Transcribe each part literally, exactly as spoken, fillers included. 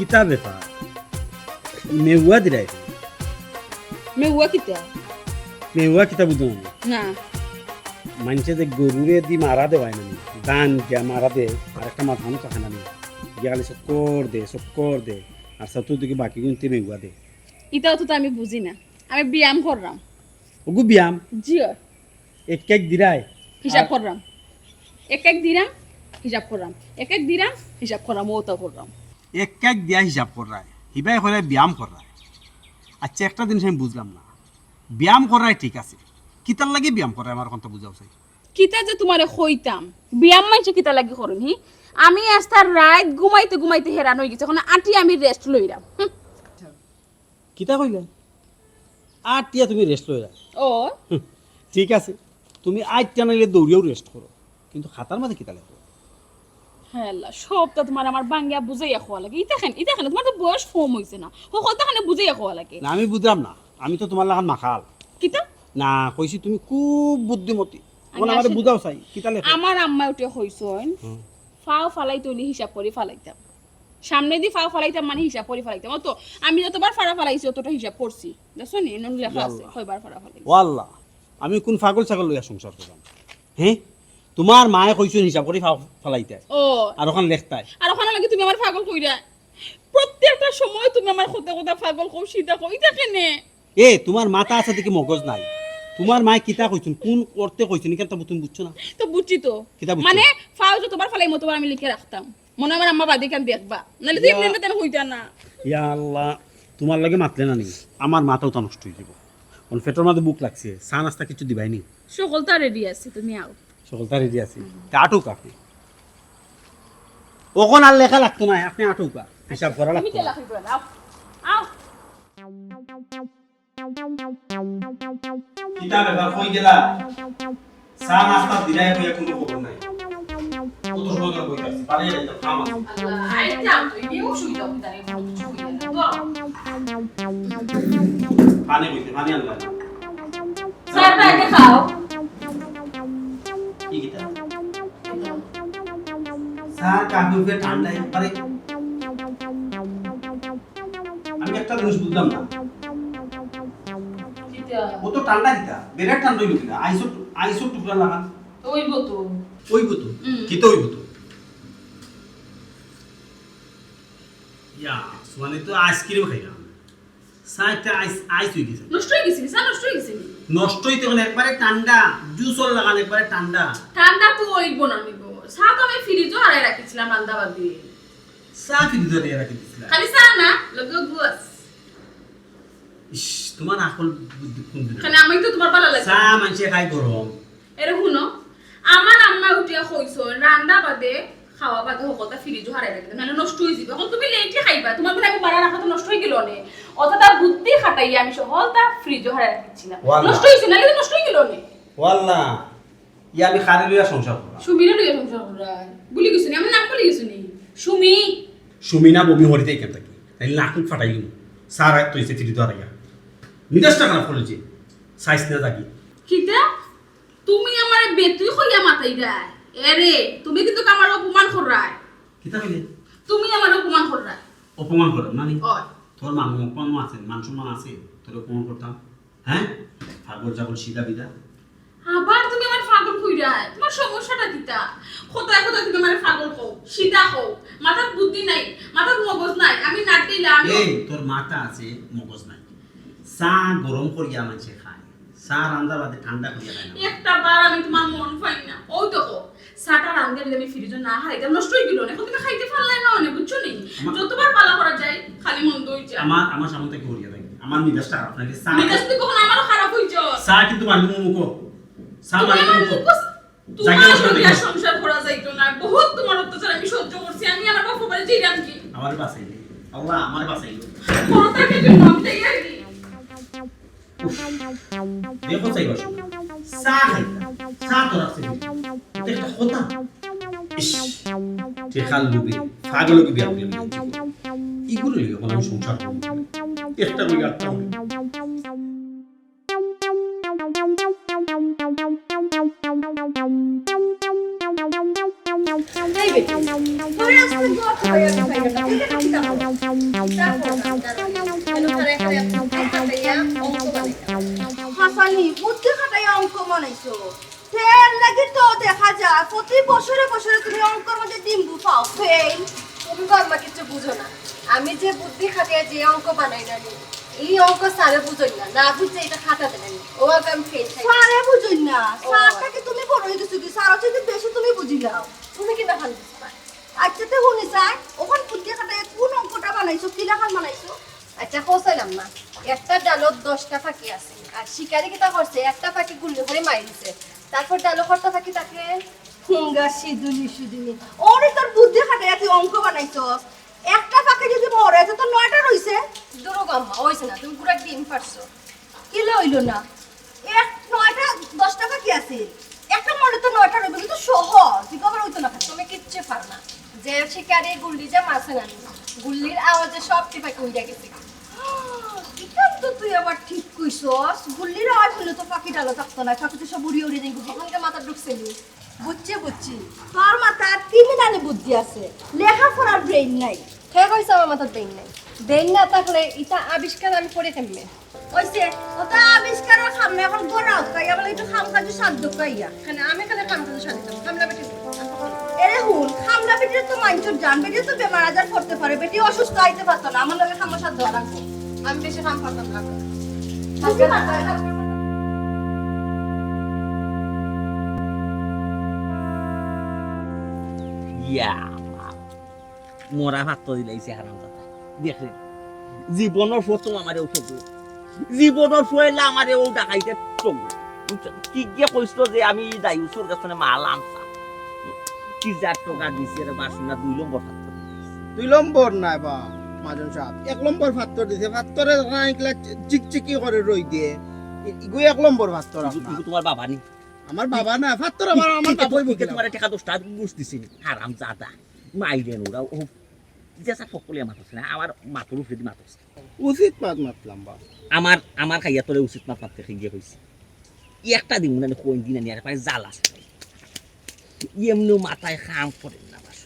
কিতা ব্যাপার? মেওয়া দিরায়? মেওয়া কিতা? মেওয়া কিতা বুঝো না? না। মানষে যে গরুরে দি মারা দেওয়ায় না নি, ধান দিয়া মারা দে, আর একটা মাথা মতো খানা নি। গিয়া খালি চক্কর দে, চক্কর দে, আর চতুর্দিকে বাকি গুনতে মেওয়া দে। ইতাও তো আমি বুঝি না। আমি ব্যায়াম কররাম। ওগু ব্যায়াম? জি অয়। এক এক দিরায়? হিসাব আর কররাম। এক এক দিরাম, হিসাব কররাম। এক এক দিরাম, হিসাব কররাম, অতা কররাম। এক এক দিয়া হিসাব কররায়, হিবায় কইরায় ব্যায়াম কররায়। আচ্ছা, একটা জিনিস আমি বুঝলাম না, ব্যায়াম কররায় ঠিক আছে, কিতার লাগি ব্যায়াম কররায় আমার কথা বুঝাও চাই। কিতা যে তুমারে কইতাম, ব্যায়াম মানষে কিতার লাগি করইন, হি? আমি আস্তা রাইত ঘুমাইতে ঘুমাইতে হেরান অইগেছি, অখন আটিয়া আমি rest লইরাম। হুম। কিতা কইলে? আটিয়া তুমি rest লইরায়? ও। হুম, ঠিক আছে, তুমি আটিয়া নাইলে দৌড়িয়াও rest করো, কিন্তু খাতার মাঝে কিতা লেখো? হায় আল্লাহ, সবটা তুমার আমার ভাঙ্গিয়া বুঝাইয়া কওয়া লাগে। ইতা কেনে, ইতা কেনে, তুমার তো বয়স কম অইছে না, হকলতা কেনে বুঝাইয়া কওয়া লাগে। না, আমি বুঝলাম না, আমি তো তুমার লাখান মাখাল। কিতা? না, কইছি তুমি খুব বুদ্ধিমতী। আমি অখন আমারে আসলে বুঝাও চাই, কিতা লেখো? আমার আম্মায় উঠিয়া কইছইন, হুম। ফাও ফালাইতে অইলে হিসাব করি ফালাইতাম। সামনেদি ফাও ফালাইতাম মানে হিসাব করি ফালাইতাম। অত আমি যতবার ফাড়া ফালাইছি, অতটা হিসাব করছি। দেখছো নি? এনো লেখা আছে, আল্লাহ। কয়বার ফাড়া ফালাইছি। ও আল্লাহ, আমি কুন পাগল ছাগল লইয়া সংসার কররাম? হে? তুমার মায়ে কইছইন হিসাব করি ফাও ফালাইতায়। ও। আর অখান লেখতায়। আর অখান লাগি তুমি আমারে পাগল কইরায়। প্রত্যেকটা সময় তুমি আমার কথায় কথায় পাগল কও, সিধা কও, ইতা কেনে? এ, তুমার মাথা আছে দেখি মগজ নাই। তুমার মায়ে কিতা কইছইন, কুন অর্থে কইছইন, ইখান তো তুমি বুঝছো না। তো বুঝছি তো। কিতা বুঝছো? মানে, ফাও যতবার ফালাইমু, অতবার আমি লিখিয়া রাখতাম। মনো অয় আমার আম্মা বাদে ইখান দেখবা। নাইলে তো ইয়া। এমনে এমনে তেন কইতা না। ইয়া আল্লাহ, তুমার লগে মাতলে না নি, আমার মাথাও তো নষ্ট অইযিবো। অখন পেটর মাঝে ভুক লাগছে, চা নাস্তা কিচ্ছু দিবায় নি? হকলতা ready আছে, তুমি আও। হকলতা ready আছে। হুম। তে আটউক্কা আপনে। অখন আর লেখা লাগতো নায়, আপনে আটউক্কা। হিসাব করা তুমি লাগতো না। তেলা কইবা না। আও। আও। কিতা ব্যাপার, কই গেলা? চা নাস্তা দিরায় কইয়া কুনু খবর নাই। কত সময় ধরি বইয়া আছি, বাড়ি যাইতাম, কাম আছে। আল্লাহ, আইতাম তো, এই অসুবিধা অইতো না, একটু কিছু অইতো না। ধরো। পানি কইতে, পানি আনলা না। চা তো আগে খাও। কি কিতা? চা, কাপে উঠে ঠান্ডা একবারে। আমি একটা জিনিস বুঝলাম না। কিতা? অত ঠান্ডা কিতা? বেড়ে ঠান্ডা অইলো কিনা? আইসর, আইসর টুকরা লাগান। তো অইবো তো। অইবো তো? হুম। কিতা অইবো তো? ইয়া, সুহানি তো ice cream খাইলাম। চা একটা ice, ice অই গেছে। নষ্ট অই গেছে নি? চা নষ্ট অই গেছে নি? নষ্ট অইতে মানে একবারে ঠান্ডা, juice অর লাগান একবারে ঠান্ডা। ঠান্ডা তো অইবো না নিবো। চা তো আমি ফ্রিজো হারাই রাখিছিলাম রান্দা বাদে। চা ফ্রিজো হারাই রাখি দিছিলা। খালি চা না, লগে গুয়াস। ইস, তুমার আকল বুদ্ধি কুন দিকে? কেনে, আমি তো তুমার ভালা লাগে। চা মানষে খায় গরম। এরে হুনো, আমার আম্মা উঠিয়া কইছইন, রান্দা বাদে, খাওয়া বাদে হকলতা ফ্রিজো হারাই রাখি দেও, নাইলে নষ্ট অই যিবো। অখন তুমি লেটে খাইবা, তুমার মনে অয় বারা রাখা তো নষ্ট অই গেলো নে। অতটা বুদ্ধি খাটাইয়া আমি হকলতা ফ্রিজো হারাই রাখিছিলাম। ওয়াল্লাহ। নষ্ট অইছে, নাইলে তো নষ্ট অই গেলো নে। ওয়াল্লাহ, ইয়া আমি কারে লইয়া সংসার কররাম? সুমিরে লইয়া সংসার কররায়। ভুলি গেছো নি? আমার নাম ভুলি গেছো নি? সুমি। সুমি না বমি হরিতে এখান থাকি। তাইলে নাক মুখ ফাটাইলিমু। চা রাইত অইছে ফ্রিজো হারাইয়া। মিজাজটা খারাপ করিলিছে। চাইছ না জাগি। কিতা? তুমি আমারে বেতুই কইয়া মাতাইরায়? এরে, তুমি কিন্তু আমারে অপমান কররায়। কিতা কইলে? তুমি আমারে অপমান কররায়। অপমান কররাম না নি? অয়। তোর মান অপমান আছে, মান সম্মান আছে, তোরে অপমান করতাম? হ্যাঁ? পাগল ছাগল সিধা বিধা। আবার তুমি আমারে পাগল কইরায়? তুমার সমস্যাটা কিতা? কথায় কথায় তুমি আমারে পাগল কও, সিধা কও, মাথাত বুদ্ধি নাই, মাথাত মগজ নাই, আমি নাট দিলাম, আমি এই, তোর মাথা আছে, মগজ নাই। চা গরম করিয়া মানষে খায়, চা রান্দা বাদে ঠান্ডা করিয়া খায় না। একটা বার আমি তুমার মন পাই না। অউ দেখো, চাটা রান্ধিয়া যদি আমি ফ্রিজো না হারাইতাম, নষ্ট অই গেলো নে। অখন তুমি খাইতে পারলায় না অনে, বুঝছো নি? আমার যতবার ভালা করা যায়, খালি মন্দ অই যায়। আমার, আমার সামনে থাকি হরিয়া থাকি। আমার মিজাজটা খারাপ নাকি? চা মিজাজ তো কখন আমারও খারাপ অই যায়। চা কিন্তু মারলে মুখো। চা তুমি মারলে আমার মুখো। মুখো, যাই তোমার হোক, লগে যাই হোক। সংসার করা যাইতো না। বহুত তোমার অত্যাচার আমি সহ্য করছি। আমি আমার বাপর বাড়ি যাইরাম কি? আমারে বাঁচাইলে। আল্লাহ, আমারে বাঁচাইলে। বড় থাকার জন্য আমি যাই আর কি। উফ, দেখো চাইবা শোনা। চা খাইতা, চা তো রাখছে কি? এটা একটা কথা? ইস, টেকার লোভে, পাগল লোভে বিয়া করিয়া লইয়া আইছি। ইগুরে লইয়া অখন আমি সংসার করমু। একটা করি আটটা হবে। এই বেটি, তোরে আজকে গত হয়ে গেছে, এটা কিতা? বুদ্ধি খাটাইয়া অঙ্ক বানাইছো। এর লাগি তো দেখা যায় প্রতি বছরে বছরে তুমি অঙ্কর মধ্যে ডিম্বু পাও, ফেল। তুমি তো আম্মা কিচ্ছু বুঝো না। আমি যে বুদ্ধি খাটিয়া যে অঙ্ক বানাই না নি, এই অঙ্ক স্যারে বুঝইন না, না বুঝে এটা খাতা দেন। ও আগে আমি ফেল খাই। স্যারে বুঝইন না? ও। স্যারটা কি তুমি বড় হয়ে গেছো কি? স্যার হচ্ছে যে বেশি তুমি বুঝিলাও। তুমি কি না খান বুঝবা? আচ্ছা, তে হুনি স্যার, ওখান বুদ্ধি খাটাইয়া কোন অঙ্কটা বানাইছো, কি লেখান বানাইছো? আচ্ছা, কইছিলাম না, একটা ডালত দশটা ফাঁকি আছে, আর শিকারি কিতা করছে, একটা ফাঁকি গুল্লি করে মারি দিছে, তারপর ডালো কয়টা ফাঁকি থাকে? হুঙ্গা সিধুলি সিধুলি। ওরে তোর বুদ্ধি খাটাইয়া তুই অঙ্ক বানাইছস। একটা ফাঁকি যদি মরে, তো, তো নয়টা রইছে। দুরো গো আম্মা, হইছে না, তুমি পুরা ডিম পারছো। কিলা হইল না? এক নয়টা, দশটা ফাঁকি আছে। একটা মরে তো নয়টা রইব, কিন্তু সহজ, তুই কবার হইতো না কেন? তুমি কিচ্ছু পারো না। যে শিকারি গুল্লি যে মাছে নামি, গুল্লির আওয়াজে সব টিপাকে উড়ে গেছে। ইখান তো তুই আবার ঠিক কইছস, গুল্লির আওয়াজ হইলে তো ফাঁকি ডালো থাকতো না, ফাঁকি তো সব উড়িয়ে উড়িয়ে যাইব। ওখানকে মাথা ঢুকছে নি। বুঝছি, বুঝছি। তোর মাথার তিন দানি বুদ্ধি আছে, লেখাপড়ার ব্রেইন নাই। কে কইছে আমার মাথার ব্রেইন নাই? ব্রেইন না থাকলে ইটা আবিষ্কার আমি করে কেমনে? ওইছে, ওটা আবিষ্কারর সামনে এখন গোড়া উৎকাইয়া বলে একটু খামকাজু সাধ্য কাইয়া। এখানে আমি এখানে খামকাজু সাধ্য, খামলা বেটি। এরে হুন, খামলা বেটির তো মাইনষর জান, বেটি তো বেমার আজার করতে পারে, বেটি অসুস্থ আইতে পারতো না, আমার লগে খামলা সাধ্য রাখবো। আমি বেশি কাম পারতাম না। ইয়া, মরা ভাত তো দিলাইছে হারামজাদা। দেখরে, জীবনর প্রথম আমারে ও ঠকলো। জীবনর পয়লা আমারে ও ডাকাইতে ঠকলো। বুঝছো? কি গিয়ে কইছিল যে আমি দায়ুসর কাছে মাল আনতাম। কি যার টোকা দিছে রে বাসনা দুই নম্বর ফাত্তর। দুই নম্বর নায় বা, মাজন সাহেব। এক নম্বর ফাত্তর দিছে। ফাত্তরে যখন আইকলা চিকচিকি করে রই দিয়ে। ই-, ইগু এক নম্বর ফাত্তর ইগু, আপনার। ইগু তোমার বাবা নি? আমার বাবা না, ফাত্তর আমার, আমার বাবা হইব কিলা? তোমার টেকা দশটা ঘুষ দিছি নি? হারামজাদা। মাইরে নোরা, ও, যে সা ফকলে মাতস না, আমার মাতর উপরেদি মাতস। উচিত মাত মাতলাম বা। আমার, আমার খাইয়া তোরে উচিত মাত মাততে খাইয়া কইছি। ই একটা দিন মনে হয় কোন দিন আনি আর পায় জ্বালা আছে। এমনিও মাথায় কাম করে না বাস।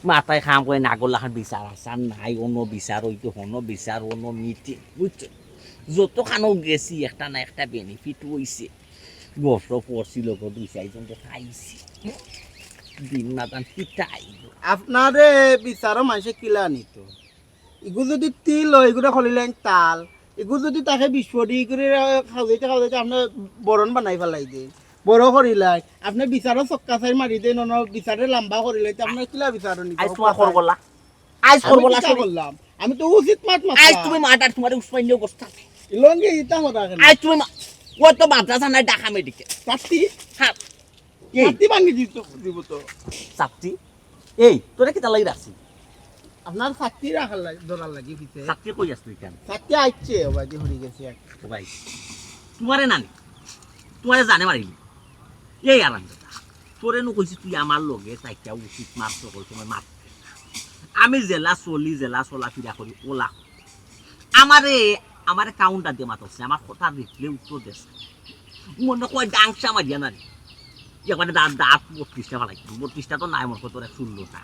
মাথায় কাম করে না করলে এখন বিচার আচার নাই, অন্য বিচার হইতো, অন্য বিচার, অন্য মিটিং, বুঝছো? যতখানো গেছি একটা না একটা বেনিফিট হইছে। গফর পড়ছিল গো, দুই চারজনকে খাইছি। দিন না জান কিতা আইলো। আপনারে বিচারও মানষে কিলা নিত। ইগু যদি তিল হয়, ইগুরে করিলেন তাল। ইগু যদি তাকে বিস্ফোরি, ইগুরে খাওয়াইতে খাওয়াইতে আপনি বরণ বানাই ফেলাই দেন। বড় করিলাই। আপনি বিচারও চক্কা চাই মারি দেন, অন বিচারে লম্বা করিলাই, তে আপনার কিলা বিচারও নিত? আইজ তোমার খর গলা। আইজ আমি খর গলা কিতা শুনি। করলাম? আমি তো উচিত মাত মাতলাম। আইজ তুমি মার্ডার, তোমার উসমাইন্য অবস্থা। ইলঙ্গে ইতা কথা কেন? আইজ তুমি মা-, ও তো মাদ্রাসা নাই, ঢাকা মেডিকেল। চাকরি? হ্যাঁ। এই। চাকরি ভাঙি দিত, দিব তো। চাকরি? এই, তোরা কিতা লাগি রাখছি? আপনার চাকরি রাখার লাগি, ধরার লাগি পিছে। চাকরি কই আছ তুই কেন? চাকরি আইছে, ও ভাই, হরি গেছে এক। ও ভাই, তোমারে নানি, তোমারে জানে মারিলি। এই আরাম কথা। তোরে নু কইছি তুই আমার লগে তাইকা উচিত মাত সকল সময় মাত। আমি জেলা চলি, জেলা চলাফিরা করি, ওলা। আমারে, আমারে কাউন্টার দিয়ে মাতছে, আমার কথা দেখলে উত্তর দেছে। মনে কয় ডাংসা মারিয়া না রে। একবারে দাঁত, দাঁত বত্রিশটা ফালাই, বত্রিশটা তো নাই, মনে কয় তোর এক ষোলোটা।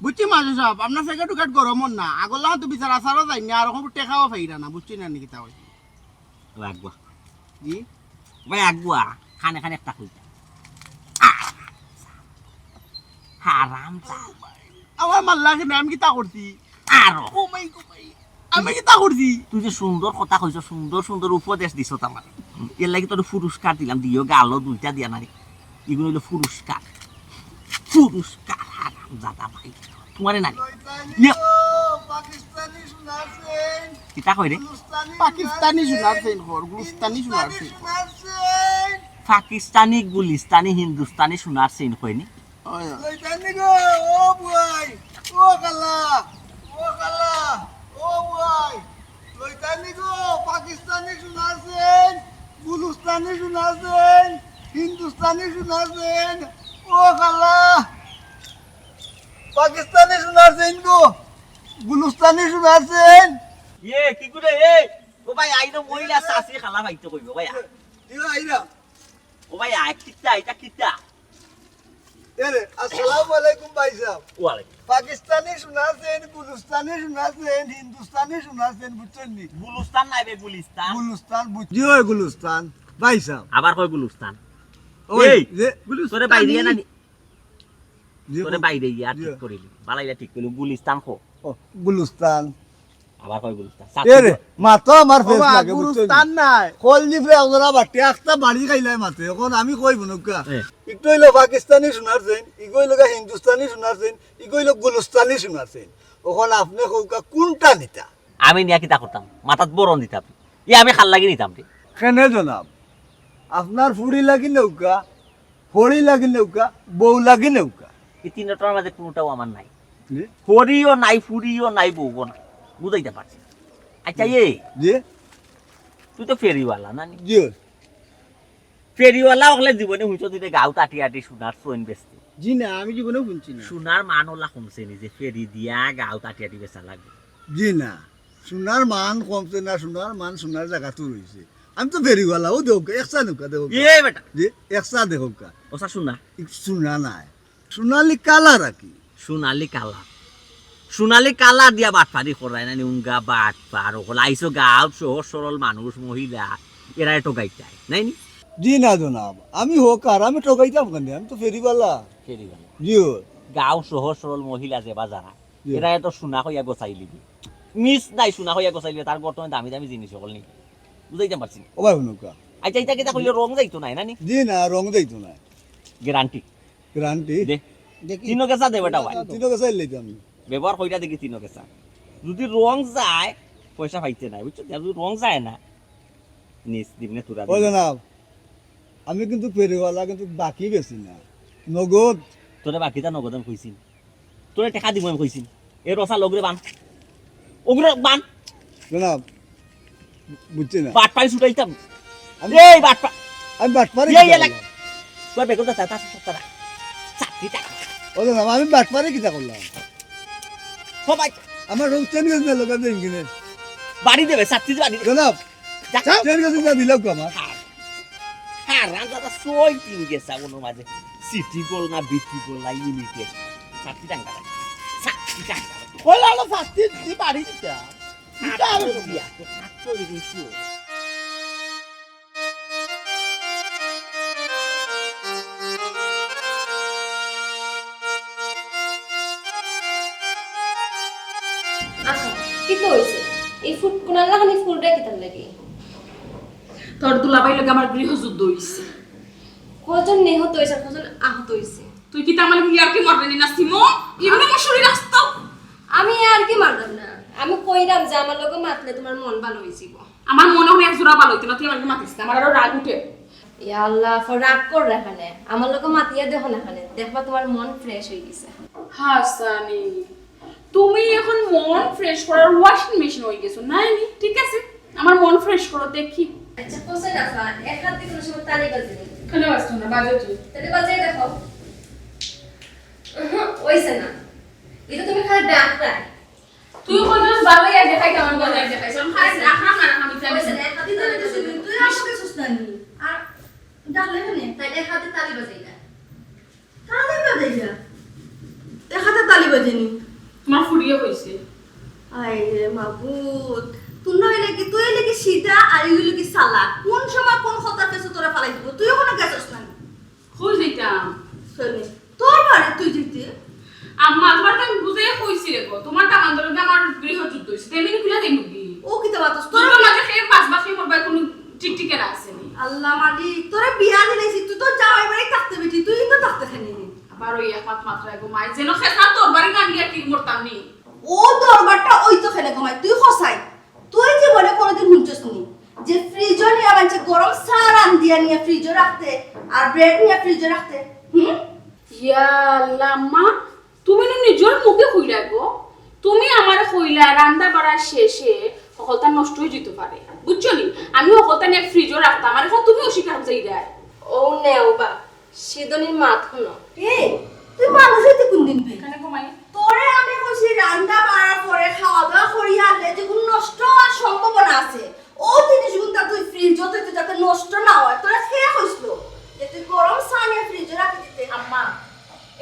বুঝছি মাসু সাহেব, আপনার সেকেন্ড উইকেট গরম না, আগরলা তো বিচার আচারও যায়নি, আর ওখানে টেকাও পাইরা না, বুঝছি না নাকি তা? ও আগুয়া। জি? ভাই আগুয়া, খানে খানে একটা কইতা। হারাম যা। আমার মাল্লা কেন, আমি কিতা করছি? আরো। ও মাই গো মাই। আমি কিতা করছি? তুই যে সুন্দর কথা কইছ, সুন্দর সুন্দর উপদেশ দিছ আমার। এর লাগি তোর পুরস্কার দিলাম, দিও গালো দুইটা দিয়া নারী। এগুলো হইলো পুরস্কার। পুরস্কার, হারাম জাদা ভাই। তোমারে নারী। ইয়ে। পাকিস্তানি সোনার চেইন। কিতা কয় রে? গুলিস্তানি পাকিস্তানি সোনার চেইন কর, গুলিস্তানি সোনার চেইন। হিন্দুস্তানি সোনার চেইন। পাকিস্তানি, গুলিস্তানি, হিন্দুস্তানি সোনার চেইন কয় নি? ওই, ওই। লইতানি গো, ও বুয়াই, ও কালা, ও কালা, ও বুয়াই। লইতানি গো, পাকিস্তানি সোনার চেইন, গুলিস্তানি সোনার চেইন, হিন্দুস্তানি সোনার চেইন, ও কালা। পাকিস্তানি সোনার চেইন গো, গুলিস্তানি সোনার চেইন। ইয়ে, কি করে, এ? ও ভাই, আইনো মহিলা চাচি খালা ভাইতে কইবো, ভাই, আয়। ইয়ে, আইরা। ও ভাই, আয়, কিতা, এটা কিতা? এরে, আসসালামু আলাইকুম ভাই সাহেব। ওয়ালাইকুম। পাকিস্তানি সোনার চেইন, গুলিস্তানি সোনার চেইন, হিন্দুস্তানি সোনার চেইন, বুঝছেন নি? গুলিস্তান নাই বে, গুলিস্তান। গুলিস্তান, বুঝছি ওই গুলিস্তান। ভাই সাহেব। আবার কয় গুলুস্তান। ওই এই, যে তোরে বাইরে না নি- জি, তোরে কও। বাইরে ইয়া জি। ঠিক করিলি। বালা ইয়া ঠিক করিলি। গুলিস্তান কো। ও, গুলুস্তান। আবার কয় গুলুস্তান। এ রে, মাথা আমার ও ফেস বা, লাগে, বুঝছো নি? গুলুস্তান নাই। কল দি ফেলে ওরা বাটে, একটা বাড়ি খাইলাই মাতে। এখন আমি কই বুনুকা। হ্যাঁ। একটু হইলো পাকিস্তানি সোনার চেইন, ইগো হইলো গা হিন্দুস্তানি সোনার চেইন, ইগো হইলো গুলুস্তানি সোনার চেইন। এখন আপনি কউকা কোনটা নিতা? আমি নিয়া কিতা করতাম? মাথাত বরন দিতাম। ইয়া আমি খাল লাগি নিতাম রে। কেনে জনাব? আপনার ফুড়ি লাগি নেউকা, ফড়ি লাগি নেউকা, বউ লাগি নেউকা। এই তিনটার মাঝে কোনোটাও আমার নাই। জি? ফড়িও নাই, ফুড়িও নাই, বউও না। বুঝাইতে পারছি না। আচ্ছা, এই, জি? তুই তো ফেরিওয়ালা না নি? জি। ফেরিওয়ালা অকলে জীবনে হুঁচো দিতে গাউত আটি আটি সোনার চেইন বেচতে। জি না, আমি জীবনেও শুনছি না। সোনার মান ওলা কমছে নি যে ফেরি দিয়া গাউত আটি আটি বেচা লাগে। জি না, সোনার মান কমছে না, সোনার মান সোনার জাগাত রইছে। আমি তো ফেরিওয়ালা, ও দেখউকা, একসা নেউকা দেখউকা। এ বেটা, জি, একসা দেখউকা। ওসা সোনা। সোনা নাই, সোনালি কালার আর কি। সোনালি কালার। সোনালি কালার দিয়া বাটপারি করায় না নি, উঙ্গা বাটপার অকল। আইছো গাউত সহজ সরল মানুষ, মহিলা, এরারে ঠগাইতায়, নাই নি? জি না জনাব, আমি হকার, আমি ঠগাইতাম কেনে? আমি তো ফেরিওয়ালা। ফেরিওয়ালা। জি ও। গাউর সহজ সরল মহিলা যেবা যারা, জি। এরারে তো সোনা কইয়া গছাই লিবি। মিস নাই, সোনা কইয়া গছাই লিবি, তার গর্তনে দামি দামি জিনিস অকল নি। বুঝাইতাম পারছি না। ও ভাই হুনুকা। আচ্ছা, ইটা কিতা কইলে রং যাইতো নায়, না নি? জি না, রং যাইতো নায়। গ্যারান্টি। গ্যারান্টি। দে। দেখি। তিনো কেসা দে বেটা ভাই। তিনো কেসা লইতাম। ব্যবহার কইরা দেখি তিনো কেসা। যদি রং যায়, পয়সা পাইতে নাই, বুঝছো? আর যদি রং যায় না, নিস দিমনে তুরা ও জনাব, আমি কিন্তু ফেরিওয়ালা, কিন্তু বাকি বেশি না, নগদ। তোরে বাকিটা নগদ আমি কইছি। তোরে টেকা দিব আমি কইছি। এ রসা লগরে বান। ওগুরে বান। জনাব, বুঝছি না। বাটপারি ছুটাইতাম। আমি এই বাটপা। আমি বাটপারি ইয়া, কিতা ইয়া, লাগ। করলাম? তোর বেগত আছে, তার সাথে তারা। চাকরি টাকা। ও জনাব, আমি বাটপারি কিতা করলাম? সবাই। আমার রূপচান গেছে না লোকের দিন কিনে। বাড়ি দেবে, চাকরি বাড়ি দেবে। জনাব, যা। চেন গেছে না দিলাম কো আমার। হ্যাঁ। হ্যাঁ, রাজা দা সই তিন গেছে ওর মাঝে। সিটি গোল না, বিটি গোল না, ইউনিটেড। চাকরি টাকা। চাকরি টাকা। কইলা হলো শাস্তি দি বাড়ি দিতা। ইটা আরো দিয়া, তো থাকতো এই কিন্তু। আচ্ছা, কিতা অইছে? এই ফুট কোনার লাগানি ফুলটা কিতার লাগি? তোর দুলাভাই লগে আমার গৃহযুদ্ধ হইছে। কজন নিহত অইছে, কজন আহত অইছে? তুই কি তার মানে ইয়ার্কি মারলি না সিমো? এমনি মশুরি রাস্তা। আমি ইয়ার্কি মারলাম না, আমি কইলাম যে আমার লগে মাতলে তোমার মন ভালো অইযিবো। আমার মনে হয় এক জোড়া ভালো হইতো না, তুই আমাকে মাতিস না, আমার আরো রাগ উঠে। ইয়া আল্লাহ, ফ রাগ কর না কেনে, আমার লগে মাতিয়া দেখো না কেনে, দেখবা তোমার মন ফ্রেশ অই গেছে। হাসানি, তুমি এখন মন ফ্রেশ করার ওয়াশিং মেশিন হয়ে গেছো, নাই নি? ঠিক আছে, আমার মন ফ্রেশ করো দেখি। আচ্ছা, হোসেন আফা, এক হাত দিয়ে কোনো সময় তালি বাজে নি। কেন বাজতো না, বাজো তুই। তাহলে বাজাই দেখো। উহু, অইছে না। এটা তুমি খালি ডাক দেয়। তুই কত বাজাই আর দেখাই, কেমন বাজাই দেখাই, আমি খালি রাখা না, আমি জানি। অইছে না, এক হাত দিয়ে তালি বাজে নি। তুই আমাকে সুস্তানি। আর ডাকলে কেনে? তাই এক হাতে তালি বাজাই না। তালি বাজাই না। এক হাতে তালি বাজে নি। তোমার ফুরিয়ে কইছে। আয় রে মাবুদ, তুই নইলে কি, তুই অইলে কি সিধা আর ইগুলো কি সালা? কোন সময় কোন কথা পেছো তোরা ফালাই দিব? তুইও কোনো গেছস না। কই যাইতাম? শোনে, তোর বাড়ি তুই যেতে। আম্মা, তোমার তো আমি বুঝাইয়া কইছি রে গো, তোমার দামান্দর লগে আমার গৃহযুদ্ধ হইছে, তেমনি খুলে দেই মুগি। ও কিতা বাতাস তোর? তোর মাঝে খেয়ে বাঁচবা, খেয়ে মরবা, কোনো ঠিক ঠিকানা আছে নি। আল্লাহ মালিক, তোরা বিয়া দিলাইছি, তুই তো জামাই বাড়ি থাকতে বেটি, তুই তো থাকতে খানি। আবার ওই এক মাত মাত্র এগো মাই, যেন খেসা তোর বাড়ি গান দিয়া কি মরতাম নি। ও দরবারটা ওই তো খেলে ঘুমাই, তুই খসাই। তুই জীবনে কোনোদিন শুনছস নি যে ফ্রিজও নিয়ে মানছে গরম চা রান্দিয়া নিয়ে ফ্রিজও রাখতে আর ব্রেড নিয়ে ফ্রিজও রাখতে? হুম? ইয়া আল্লাহ, আম্মা, তুমি না নিজর মুখে কইলা গো, তুমি আমারে কইলা রান্দা বাড়া শেষে হকলতা নষ্ট হয়ে যেতে পারে, বুঝছো নি? আমি হকলতা নিয়ে ফ্রিজও রাখতাম, আর এখন তুমি অস্বীকার যাই দেয়। ও নেও বা, সিদনির মাত হুনো। এ, তুই মানুষ হইতে কোন দিন পেয়ে? এখানে ঘুমাই। তোরে আমি কইছি রান্দা বাড়ার পরে খাওয়া দাওয়া করিয়া আনলে যে কোনো নষ্ট হওয়ার সম্ভাবনা আছে। ও জিনিস গুনতা তুই ফ্রিজও দিতে যাতে নষ্ট না হয়। তোরা খেয়ে কইছিল যে তুই গরম চা নিয়ে ফ্রিজে রাখি দিতে। আম্মা,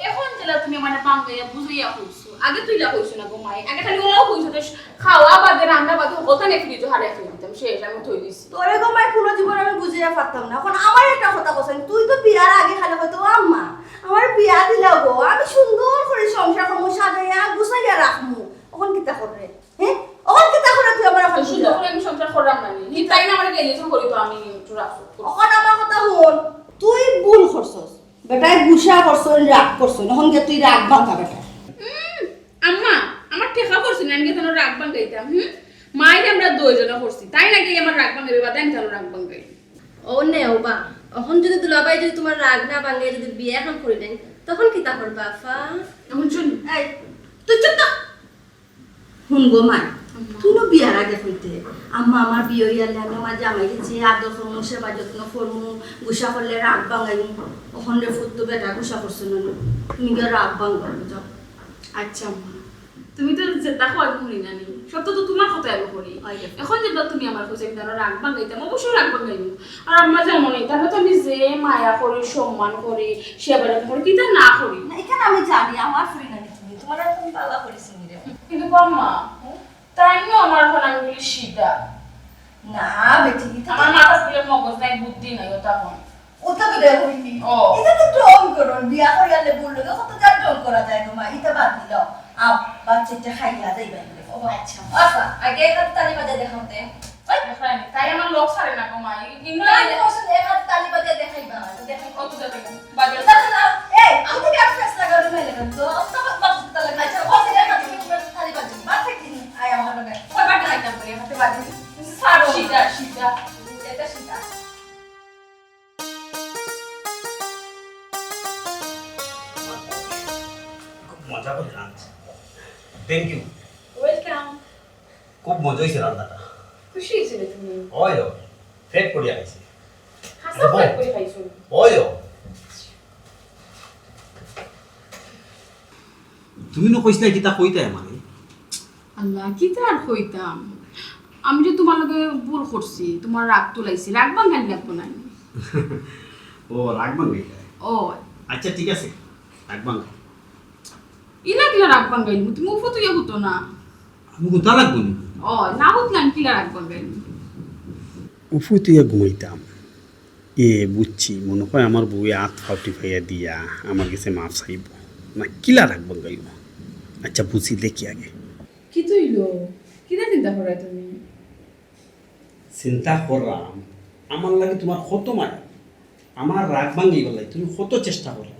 এখন যেলা তুমি মানে বাঙ্গাইয়া বুঝাইয়া কইছো, আগে তুই ইলা কইছ না গো মাই, আগে খালি ওলাও কইছ যে খাওয়া বাদে, রান্না বাদে হকলতা নে ফ্রিজো হারে থই দিতাম, শেষ, আমি থই দিছি। তোরে গো মাই কুনু জীবন আমি বুঝাইয়া পারতাম না। অখন আমার একটা কথা কইছইন, তুই তো বিয়ার আগে খালি কইতো, "ও আম্মা, আমার বিয়া দিলাও গো, আমি সুন্দর করি সংসার করমু, সাজাইয়া গুছাইয়া রাখমু।" অখন কিতা কররে? হ্যাঁ? অখন কিতা কররে তুই আমার অখন সুন্দর করি আমি সংসার কররাম না নি? নি তাই না আমারে গেলে তো করি তো আমি একটু রাখো। অখন আমার কথা হুন, তুই ভুল করছস। বেটায় গুসা করছইন, রাগ করছইন, অখন গিয়া তুই রাগ ভাঙ্গা বেটা। উম, আম্মা, আমার ঠেকা করছে না, আমি গিয়া তান রাগ ভাঙ্গাইতাম, হুম? মাইরে আমরা দুইজনে করছি, তাই নাকি আমার রাগ ভাঙ্গাইবে, বাদে আমি তান রাগ ভাঙ্গাই। ও নে, ও বা, অখন যদি দুলাভাই যদি তুমার রাগ না ভাঙ্গে যদি বিয়া অখন করি দেইন, তখন কিতা করবা, আফা? অখন হুন, এই, তুই চুপ তো। হুন গো মাই, আম্মা। তুই না বিয়ার আগে কইতে, "আম্মা, আমার বিয়া অইয়ালে আমি আমার জামাইরে যে আদর করমু, সেবা যত্ন করমু, গুসা করলে রাগ ভাঙ্গাইমু।" অখন রে ফুত তো বেটা গুসা করছে না, তুমি গিয়া রাগ ভাঙ্গাও, যাও। আচ্ছা আম্মা, তুমি তো যেতা কও আমি হুনি না নি, সব তো, তো তুমার কথা আমি করি। অখন যেতা তুমি আমারে কইছো আমি তান রাগ ভাঙ্গাইতাম, অবশ্যই রাগ ভাঙ্গাইমু। আর আম্মা জানো নি, তানরে তো আমি যে মায়া করি, সম্মান করি, সেবা যত্ন করি, কিতা না করি। না, ইখান আমি জানি, আমার ফুরি না নি তুমি, তুমারে আমি ভালা করি চিনি রে। কিন্তু গো আম্মা, তাইন না আমার অখন আমি বলি সিধা। না বেটি, ইতা আমার মাথাত বুলে মগজ নাই, বুদ্ধি নাই, অতা কয়। অতা তো দেখইনি। ও। ইতা তো ঢং করইন, বিয়া করিয়ালে বউর লগে কততা ঢং করা যায় গো মাই, ইতা বাদ দিলাও। আও, বাচ্চাটা খাইয়া যাইবা বলে। ও বাবা। আচ্ছা। আচ্ছা, আগে এক আত তালি বাজাই দেখাও তে। ওই। দেখরায়নি, তাই আমার লগ ছাড়ে না গো মাই। ইনো তাই আইলে তো আসলে এক আত তালি বাজাই দেখাইবা, দেখাই। ও তো দেখাই। বাজাও। না, না, না, এই, আমি তো আর ফেস লাগাও না, লাগাও। তো, তো, বাজাও, তালি বাজাও। আচ্ছা, ও তো এক আত তালি বাজাও। বাদ থাকি নি, আয় আমার লগে। ওই বাদ খাইতাম বলে, হাতে বাদ দিন। ছাড়ো। সিধা, সিধা। এটা সিধা। খুব মজা করে রাঁধছে। Thank you। Welcome। খুব মজা অইছে রান্নাটা। খুশি অইছিলে তুমি? অয়, অয়। পেট ভরিয়া খাইছি। হাছা আরে বউ। পেট ভরি খাইছো? অয়, অয়। তুমি না কইছিলায় কিতা কইতায় আমারে? আল্লাহ, কিতা আর কইতাম? আমি যে তুমার লগে ভুল করছি, তুমার রাগ তুলাইছি, রাগ ভাঙ্গানি লাগবো না নি? ও, রাগ ভাঙ্গাইতায়? ও। আচ্ছা, ঠিক আছে, রাগ ভাঙ্গাই। ইলা কিলা রাগ ভাঙ্গাইমু? তুমি উফো তুইয়া হুতো না। আমি হুতা লাগবো নি? ও, না হুতলে আমি কিলা রাগ ভাঙ্গাইমু? উফো তুইয়া ঘুমাইতাম। এ, বুঝছি, মনে কয় আমার বউয়ে আত পাও টিপাইয়া দিয়া আমার গেছে মাফ চাইবো। না, কিলা রাগ ভাঙ্গাইমু? আচ্ছা, বুঝি দেখি আগে। কিতা অইলো? কিতা চিন্তা কররায় তুমি? চিন্তা কররাম, আমার লাগি তুমার কত মায়া, আমার রাগ ভাঙ্গাইবার লাগি তুমি কত চেষ্টা কররায়।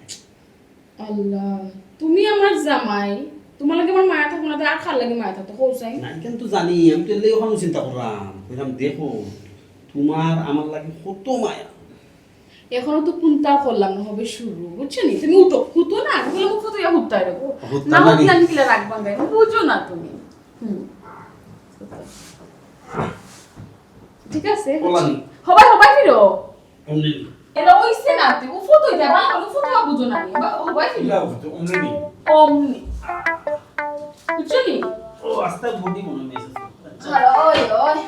আল্লাহ, তুমি আমার জামাই, তুমার লাগি আমার মায়া থাকবো না, তে আর কার লাগি মায়া থাকতো, কও চাই? না, ইখান তো জানি, আমি তো এর লাগি অখান চিন্তা কররাম, কইরাম, দেখো, তুমার আমার লাগি কত মায়া। অখনো তো কুন্তা করলাম না, হবে শুরু, বুঝছো নি? তুমি উঠো, হুতো না, আগে বলে মুখ ফুটো ইয়া হুততায় রাখো। হুততাম না না। হুতলে আমি কিলা রাগ ভাঙ্গাই, বুঝো না তুমি। হুম। ঠিক আছে? ওলানি। হবায়, হবায় ফিরো। অমনি। এলা অইছে না, তুই উফো তুই যা, বাংলা উফো তুই বুঝো না নি। বা-, হবায় ফিরো। ইলা উফো তুই, অমনি নি। অমনি। বুঝছো নি? ও, আস্তা বডি মনে হয় মেসেজ। আচ্ছা। ওই, ওই।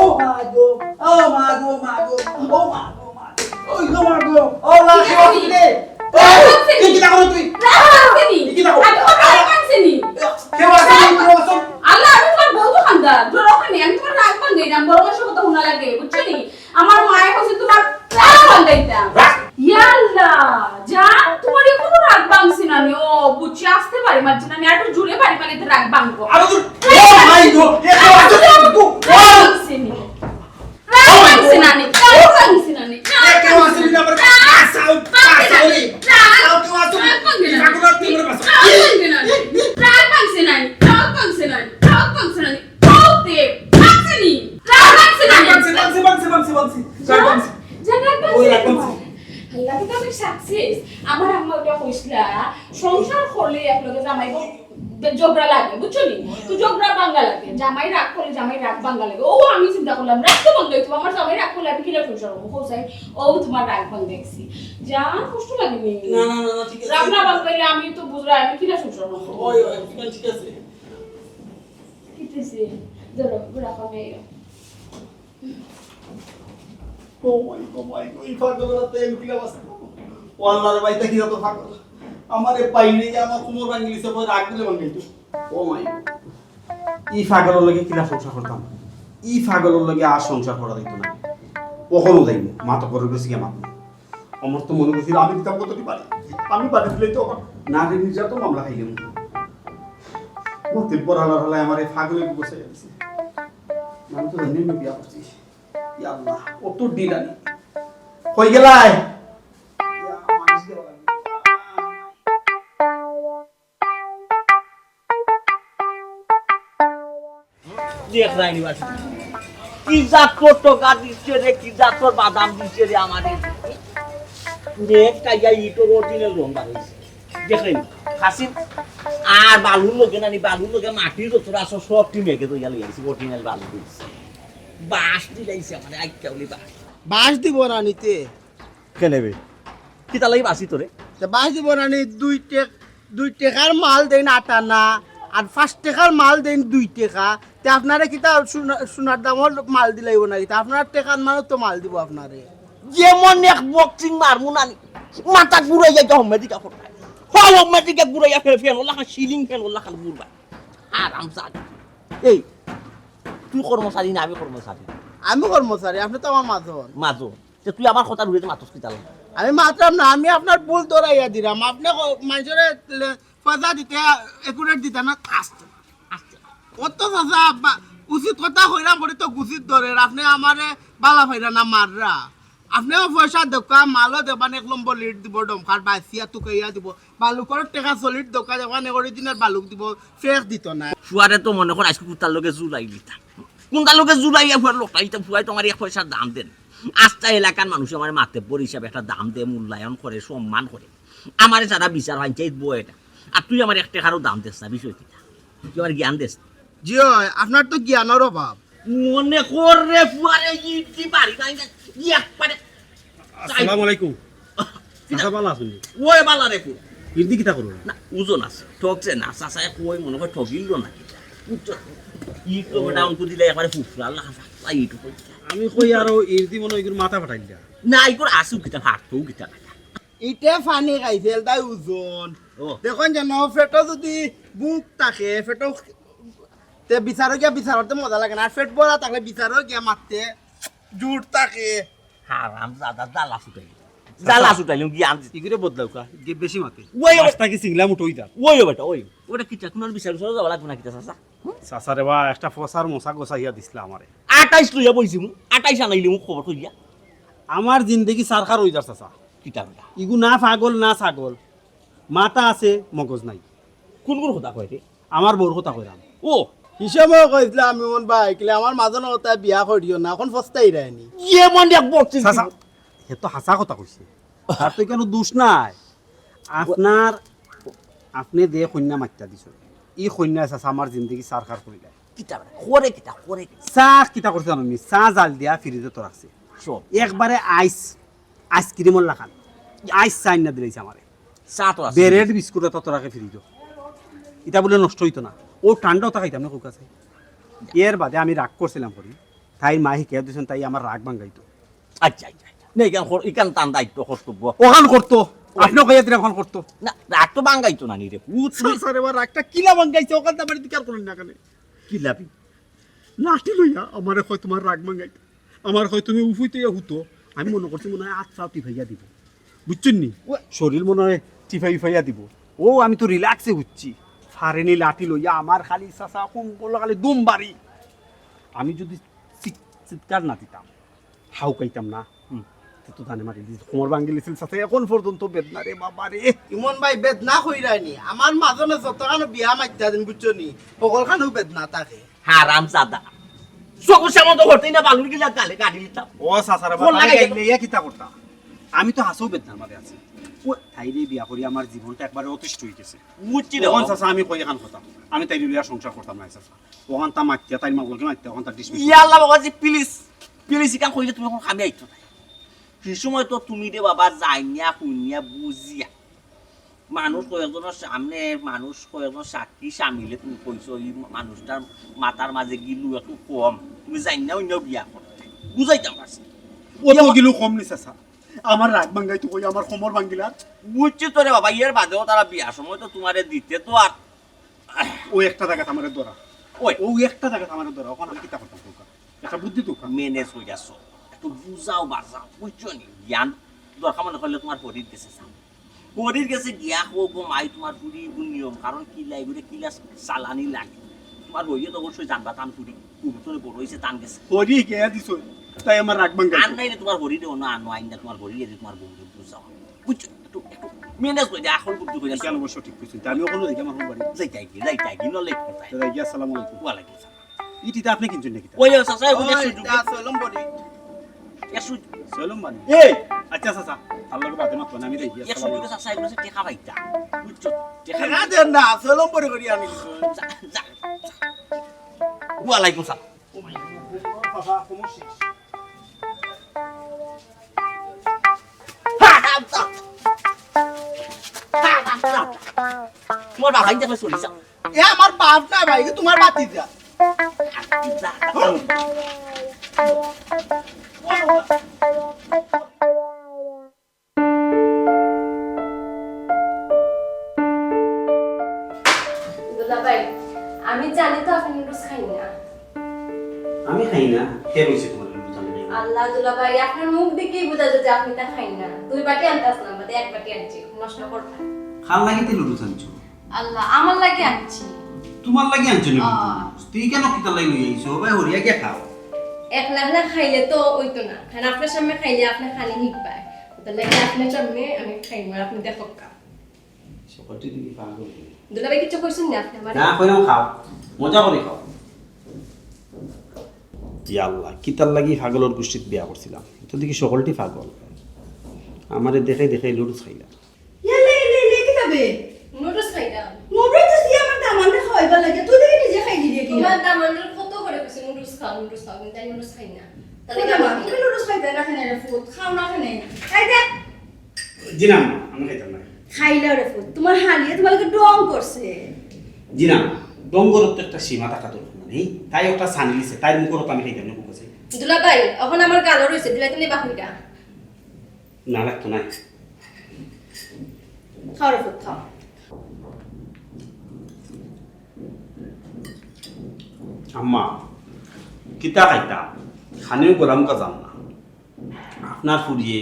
ও মা গো, ও মা গো, মা গো, ও মা গো, মা গো, ওই গো মা গো, ও মা গো, কে রে? এই, তুই কিতা করো তুই? রাগ ভাঙছে নি? তুই কিতা করো? আমি তোমার রাগ ভাঙছে নি? কেউ আছে নি? কেউ আছে? আল্লাহ, আমি তোমার বউ তো খান্দা, ধরো ওখানে, আমি তোমার রাগ ভাঙাই না, বড় মানুষের কথা শোনা লাগে, বুঝছো নি? আমার মায়ে কইছে তোমার রাগ ভাঙাইতাম। রাগ? ইয়া আল্লাহ, জান, তোমার এখনো রাগ ভাঙছে না নি? ও, বুঝছি, আসতে পারে, মারছে না নি, আর একটু জোরে বাড়ি মারলে তো রাগ ভাঙবো। আরো জোরে, ও মাই গো, এ তো আসলে রাগ ভাঙছে নি। রাগ ভাঙছে না নি, রাগ ভাঙছে না নি, রাগ এ কেউ ভাঙছে আসলে না। না, আমার রাগ, আসাও, রাগ আসাও রে। রাগ, আসাও কেউ আসলে। রাগ ভাঙছে না নি। রাগ ভাঙছে না নি। রাগ ভাঙছে না নি। রাগ ভাঙছে না নি। রাগ ভাঙছে না নি। রাগ ভাঙছে না নি। রাগ ভাঙছে না নি। রাগ ভাঙছে না নি। ভাঙছে, ভাঙছে, ভাঙছে, ভাঙছে, ভাঙছে। রাগ ভাঙছে। যা, যা, রাগ ওই ভাঙছে রাগ না ভাঙছে। তোমার। আল্লাহ, তো আমি সাকসেস। আমার আম্মা ওটা কইছিলা, সংসার করলে এক লগে জামাই বউ ঝগড়া লাগে, বুঝছো নি? তো ঝগড়া ভাঙ্গা লাগে, জামাই রাগ করলে জামাই রাগ ভাঙ্গা লাগে। ও, আমি চিন্তা করলাম, রাগ তো ভাঙ্গাই তো, আমার জামাই রাগ করলে আমি কিলা সংসার করবো? কও চাই, ও তোমার রাগ ভাঙ্গাইছি। যা, কষ্ট লাগে নি। না, না, না, না, ঠিক আছে। রাগ না ভাঙ্গাইলে আমি তো বুঝলাম, আমি কিলা সংসার করবো? ওই, ওই, ঠিক আছে, ঠিক আছে। কি হইছে? ধরো, ঘোরা কমে এলো। ও মাই গো, মাই গো, ই পাগল রাতে আমি কিলা বাঁচতাম? ও আল্লাহ রে, ভাই, দেখি যত পাগল। আমারে বাইরে গিয়া আমার কোমর ভাঙি দিছে, পরে রাগ দিলে ভাঙাইতো। ও মাই গো, ই পাগলর লগে কিলা সংসার করতাম? ই পাগলর লগে আর সংসার করা যাইতো না। কখনো যাইব, মাতব্বরর গেছে গিয়া মাত। আমার তো মনে করছিল আমি দিতাম কত কি পারি, আমি বাড়ি দিলেই তো আমার নারী নির্যাতন মামলা খাইলাম। মাতব্বর হালার হালায় আমার এই পাগলের বসে গেছে। আমি তো জানি না বিয়া করছি। ইয়া আল্লাহ, অত ডিল আনি। কই গেলায়? দেখরায়নি বাসি। কি জাতর টোকা দিছে রে, কি জাতর বাদাম দিছে রে আমারে। রে, কাইয়া ইটর original রং বার অইছে। দেখরায়নি? খাসির আর বালুর লগে নানি, বালুর লগে মাটির যত আছে সব টিম একে তো ইয়া লই আইছি, original বালু দিছে। বাঁশ দিলাইছে আমারে, আইক্কা বলি বাঁশ। বাঁশ দিব না নিতে। কেনে বে? কিতা লাগি বাঁশ দিতো রে? তে বাঁশ দিব না নি, দুই টেক-, দুই টেকার মাল দেইন আটানা, আর পাঁচ টেকার মাল দেইন দুই টেকা। তে আপনারে কিতা সোনা-, সোনার দামর মাল দিলাইব না কিতা? আপনার টেকার মালও তো মাল দিব আপনারে। যেমন এক boxing মারমু নানি, মাথা ঘুরাই যায়, হমেদিকা ফোটা। হয় হমেদিকা ঘুরাইয়া ফের ফেন ওলা খান সিলিং ফেন ওলা খান ঘুরবা। আরাম চা। এই, তুই কর্মচারী না আমি কর্মচারী? আমি কর্মচারী, আপনি তো আমার মাজন। মাজন। তে তুই আমার কথার উড়ে মাতস কিতা লাগি? আমি মাতরাম না, আমি আপনার ভুল ধরাইয়া দিরাম। আপনি ক-, মানষরে লে-, পয়সা দিতে accurate দিতা না, আস্তে, আস্তে। অত চাচা, বা-, উচিত কথা কইরাম বলি তো গুছিত ধরের, আপনি আমারে বালা পাইরা না মাররা। আপনিও পয়সা দেউক্কা, মালও দেবান, এক নম্বর লিট দিব, ডমকার বাইসিয়া তুকাইয়া দিব, বালুকর টেকা চলিট দেউক্কা, দেবান original বালুক দিব, fake দিত না। ফুয়ারে তো মনে কর আইজকু কুনটার লগে জুলাই লিতা। কুনটার লগে জুলাইয়া ফুয়ার লোকটা, ইতা ফুয়ায় তো আমার এক পয়সার দাম দেন। আস্তা এলাকার মানুষ আমার মাতব্বর হিসাবে একটা দাম দে, মূল্যায়ন করে, সম্মান করে। আমারে যারা বিচার পঞ্চায়েত বয় এটা। আর তুই আমার এক টেকারও দাম দেস না, বিষয় কিতা? তুই আমার জ্ঞান দেস না। জি অয়, আপনার তো জ্ঞানর অভাব। মনে কর রে ফুয়ারে, ইটি বাড়ি নাই, ই একবারে আসসালামু আলাইকুম। কিতা? চাচা, ভালা আছইন নি? ওই বালা রে কো। ইরদি কিতা করো? না, ওজন আছে। ঠকছে না, চাচায় কই মনে হয় ঠগিল না। বুঝছো? ই তো ও। ডাউন করে দিলে একবারে ফুফরা, আল্লাহ, আল্লাহ, ইটু কই। আমি কই আরো ইরদি মনে হয় ইগুর মাথা ফাটাইল দা। না, ইগুর আসু কিতা, ফাটতো কিতা। ইটা পানি খাইছে, এলদাই ওজন। ও। দেখুন যেন পেটো যদি ভুক থাকে, পেটো তে বিচারো গিয়া বিচার করতে মজা লাগে না। আর পেট ভরা থাকলে বিচারো গিয়া মারতে জোর থাকে। হারাম জাদা, জ্বালা ছুটাইল। জ্বালা ছুটাইল, জ্ঞান দিছে। ইগুরে বদলাউক্কা, গে-, বেশি মাতে। ওই, ওই। মাছটা কি সিংলা মুঠো অইতা? ওই, ওই বেটা, ওই। ওটা কিতা, কুনোর বিচার বিচারো যাওয়া লাগবো না কিতা, চাচা? হুম? চাচা রে বা, একটা ফসার মশা গোছা ইয়া দিছলা আমারে। আটাইশ লইয়া বইছি মু, আটাইশ আনাইলি মু খবর কইয়া। আমার জিন্দেগি সারখার অই যার চাচা। কিতা বেটা? ইগু না পাগল না ছাগল, মাথা আছে, মগজ নাই। কোন কোন কথা কয় রে? আমার বউর কথা কইরাম। ও। হিসাবেও কইছিলাম, ইমন ভাই, কিলে আমার মাঝে না কথা বিয়া করিও না, এখন ফস্তাই রায়নি। ইয়ে মন এক বকছিস চাচা, তুই। হে তো হাছা কথা কইছে। তার তো কোনো দোষ নাই। আপনার, আপনি যে কইন্যা মাইত্তা দিছইন, ই কইন্যা চাচা আমার জিন্দেগি সারখার করি দেয়। কিতা করে? করে কিতা? করে কিতা? চা কিতা করছে জানো নি? চা জাল দিয়া ফ্রিজে তো রাখছে। সব। একবারে আইস, আইসক্রিমর লাখান। আইস চা আইন্না দিলাইছে আমারে। চা তো আছে। ব্রেড বিস্কুট তো তোরাকে ফ্রিজো। ইটা বুলে নষ্ট অইতো না। ও ঠান্ডা অতা খাইতাম না, কুক আছে। এর বাদে আমি রাগ করছিলাম করি। তাইর মা হিকে দিছইন, তাই আমার রাগ ভাঙ্গাইতো। আচ্ছা, আচ্ছা, আচ্ছা। না, ইখান কর-, ইখান তান দায়িত্ব, কর্তব্য। ওখান করতো। ওই। আপনি কইয়া দিলে ওখান করতো। না, রাগ তো ভাঙ্গাইতো না নি রে। ও তুমি চাচা রে বা, রাগটা কিলা ভাঙ্গাইছে, ওখান তো আমার দিকে আর করুন না কেন? কিলা বি? লাঠি লইয়া আমারে কয় তোমার রাগ ভাঙ্গাইতো। আমার কয় তুমি উফুইতে ইয়া হুতো। আমি মনে করছি মনে হয় আচ্ছা টিফাইয়া দিব। বুঝছেন নি? ওই। শরীর মনে হয় টিফাই উফাইয়া দিব। ও, আমি তো রিল্যাক্সে হুচ্ছি। ফারেনি লাঠি লইয়া আমার খালি চাচা কোন বললো খালি দুম বাড়ি। আমি যদি চিৎ-, চিৎকার না দিতাম, হাউকাইতাম না। হুম। তে তো জানে মারি দিছে। কোমর ভাঙ্গি লিছিল চাচা, এখন পর্যন্ত বেদনা রে বাবা রে। ইমন ভাই, বেদনা কইরায়নি। আমার মাজনে যতখানো বিয়া মাইত্তা দিন, বুঝছো নি? হকলখানো বেদনা থাকে। হারাম জাদা। চকুর সামনে তো করতেই না, বালুর গিলা গালে গাড়ি দিতাম। ও চাচা রে বাবা, গাইলে ইয়া কিতা করতা? আমি তো হাছাউ বেদনার মাঝে আছি। ও তাইরে বিয়া করি আমার জীবনটা একবারে অতিষ্ঠ হয়ে গেছে। বুঝছি রে। তখন চাচা আমি কই এখান কথা, আমি তাইরে লইয়া সংসার করতাম না চাচা। ওখান তা মাতিয়া, তাই মা বলকে মাতিয়া, ওখান তা ডিসমিস। ইয়া আল্লাহ বাবাজি, প্লিজ, প্লিজ, ইখান কইলে তুমি এখন খাবি আইতো না। সেই সময় তো তুমি রে বাবা যাইনিয়া, হুনিয়া, বুঝিয়া। মানুষ কয়েকজনের সামনে, মানুষ কয়েকজন সাক্ষী সামিলে তুমি কইছো, এই মানুষটার মাথার মাঝে গিলু একটু কম। তুমি যাইনিয়া, হুনিয়া বিয়া করো। বুঝাইতাম পারছি। ও তো গিলু কম নি চাচা, আমার রাগ ভাঙ্গাইতো কই, আমার কোমর ভাঙ্গিলার। বুঝছি তো রে বাবা, এর বাদেও তারা বিয়ার সময় তো তুমারে দিতে তো আর ওই একটা জাগাত আমারে ধরা। ওই। ওই একটা জাগাত আমারে ধরা, অখন আমি কিতা করতাম কউক্কা? একটা বুদ্ধি দেউক্কা। ম্যানেজ অই যাইবো। একটু বুঝাও বাজাও, বুঝছো নি? জ্ঞান দরকার মনে করলে তুমার হরির গেছে যাও। হরির গেছে গিয়া কও গো মাই তুমার ফুরি ইগু নিয়ম, কারণ কিলা ইগুরে কিলা চালানি লাগে। তুমার হরিয়ে তো অবশ্যই জানবা তান ফুরি, গুরুতরে বড় অইছে তান গেছে। হরি গিয়া দিছো, তাই আমার রাগ ভাঙ্গাই। আর নাইলে তুমার হরিরে অনো আনো আইন না, তুমার হরিরে তুমার বউরে বুঝাও। বুঝছো? একটু, একটু ম্যানেজ করি দে, আখল বুদ্ধি করি দে। কেন অবশ্য ঠিক কইছো, আমি অখনো দেখি আমার বাড়ি। যাইতায় গি, যাইতায় গি, নলে কোথায়? দাদা, গিয়া আসসালামু আলাইকুম। ওয়ালাইকুম আসসালাম। ইটি তো আপনি কিনছেন নাকি? ওই যে চাচা, এখন ওই, একশো যুগ। তা ছয় নম্বরই। একশো। ছয় নম্বরই। এই, আচ্ছা চাচা, তার লগে বাদে মাতবো না, আমি দেখি, একশো আসসালামু যুগে আলাইকুম। চাচা, এগুলো হচ্ছে টেকা পাইতা। বুঝছো? টেকা টেকা দেন না, ছয় নম্বরই করি আমি। যা, যা, যা। ওয়ালাইকুম সালাম। বাবা, কমর শেষ। তোমার বাবা ইন্দা করে চলে যাও। এ আমার বাপ না ভাই, এ তোমার ভাতিজা। দুলাভাই, আমি জানি তো আপনি নুডলস খাইন না। আমি খাই না? কে কইছে তোমার নুডলস আমি খাই না? আল্লাহ দুলাভাই, আপনার মুখ দেখেই বুঝা যায় যে আপনি তা খাইন না। দুই বাটি আনতে আসলাম, বাদে এক বাটি আনছি, নষ্ট করবেন। কার লাগি তে নুডলস আনছো? আল্লাহ, আমার লাগি আনছি। তোমার লাগি আনছো নি? আহ। তুই কেন কিতার লাগি লই আইছো? ভাই, হরিয়া গিয়া খাও। একলা একলা খাইলে তো অইতো না, কারণ আপনার সামনে খাইলে আপনি খানি হিকবায়। ওটার লাগি আপনার সামনে আমি খাইমু, আর আপনি দেখউক্কা। সকলটি দেখি পাগল। দুলাভাই, কিছু কইছেন না আপনি আমারে? না, কইলাম খাও, মজা করি খাও। ইয়া আল্লাহ, কিতার লাগি পাগলর গোষ্ঠীত বিয়া করছিলাম, তো দেখি সকলটি পাগল। আমারে দেখে দেখে নুডলস খাইলা। ইয়াল্লা, ইয়াল্লা, ইয়াল্লা, কিতা বে? নুডলস খাইতাম। নুডলস দিয়া আমার দামান্দরে খাওয়াইবার লাগে, তুই দেখি নিজে খাইলি রে কি? তোমার দামান্দরে কত করে কইছি, "নুডলস খাও, নুডলস খাও," কিন্তু আমি নুডলস খাই না। তাহলে ও দামান, তুমি নুডলস খাইতায় না কেনে রে ফুত? খাও না কেনে? এই দেখ। জি না, আম্মা, আমি খাইতাম না। খাইলাও রে ফুত, তোমার হালিয়ে তোমার লগে ঢং করছে। জি না, ঢং করার তো একটা সীমা থাকা দরকার, মানে, তাই একটা ছানি দিছে, তাই মুখর কথা আমি খাইতাম না, কুকুর আছে। দুলাভাই, এখন আমার গালো রইছে, দিলাই তুমি বাহুইটা। না, লাগতো না। খাও রে ফুত, খাও। আম্মা, কিতা খাইতা? খানিও গরম কা যান না। আপনার ফুরিয়ে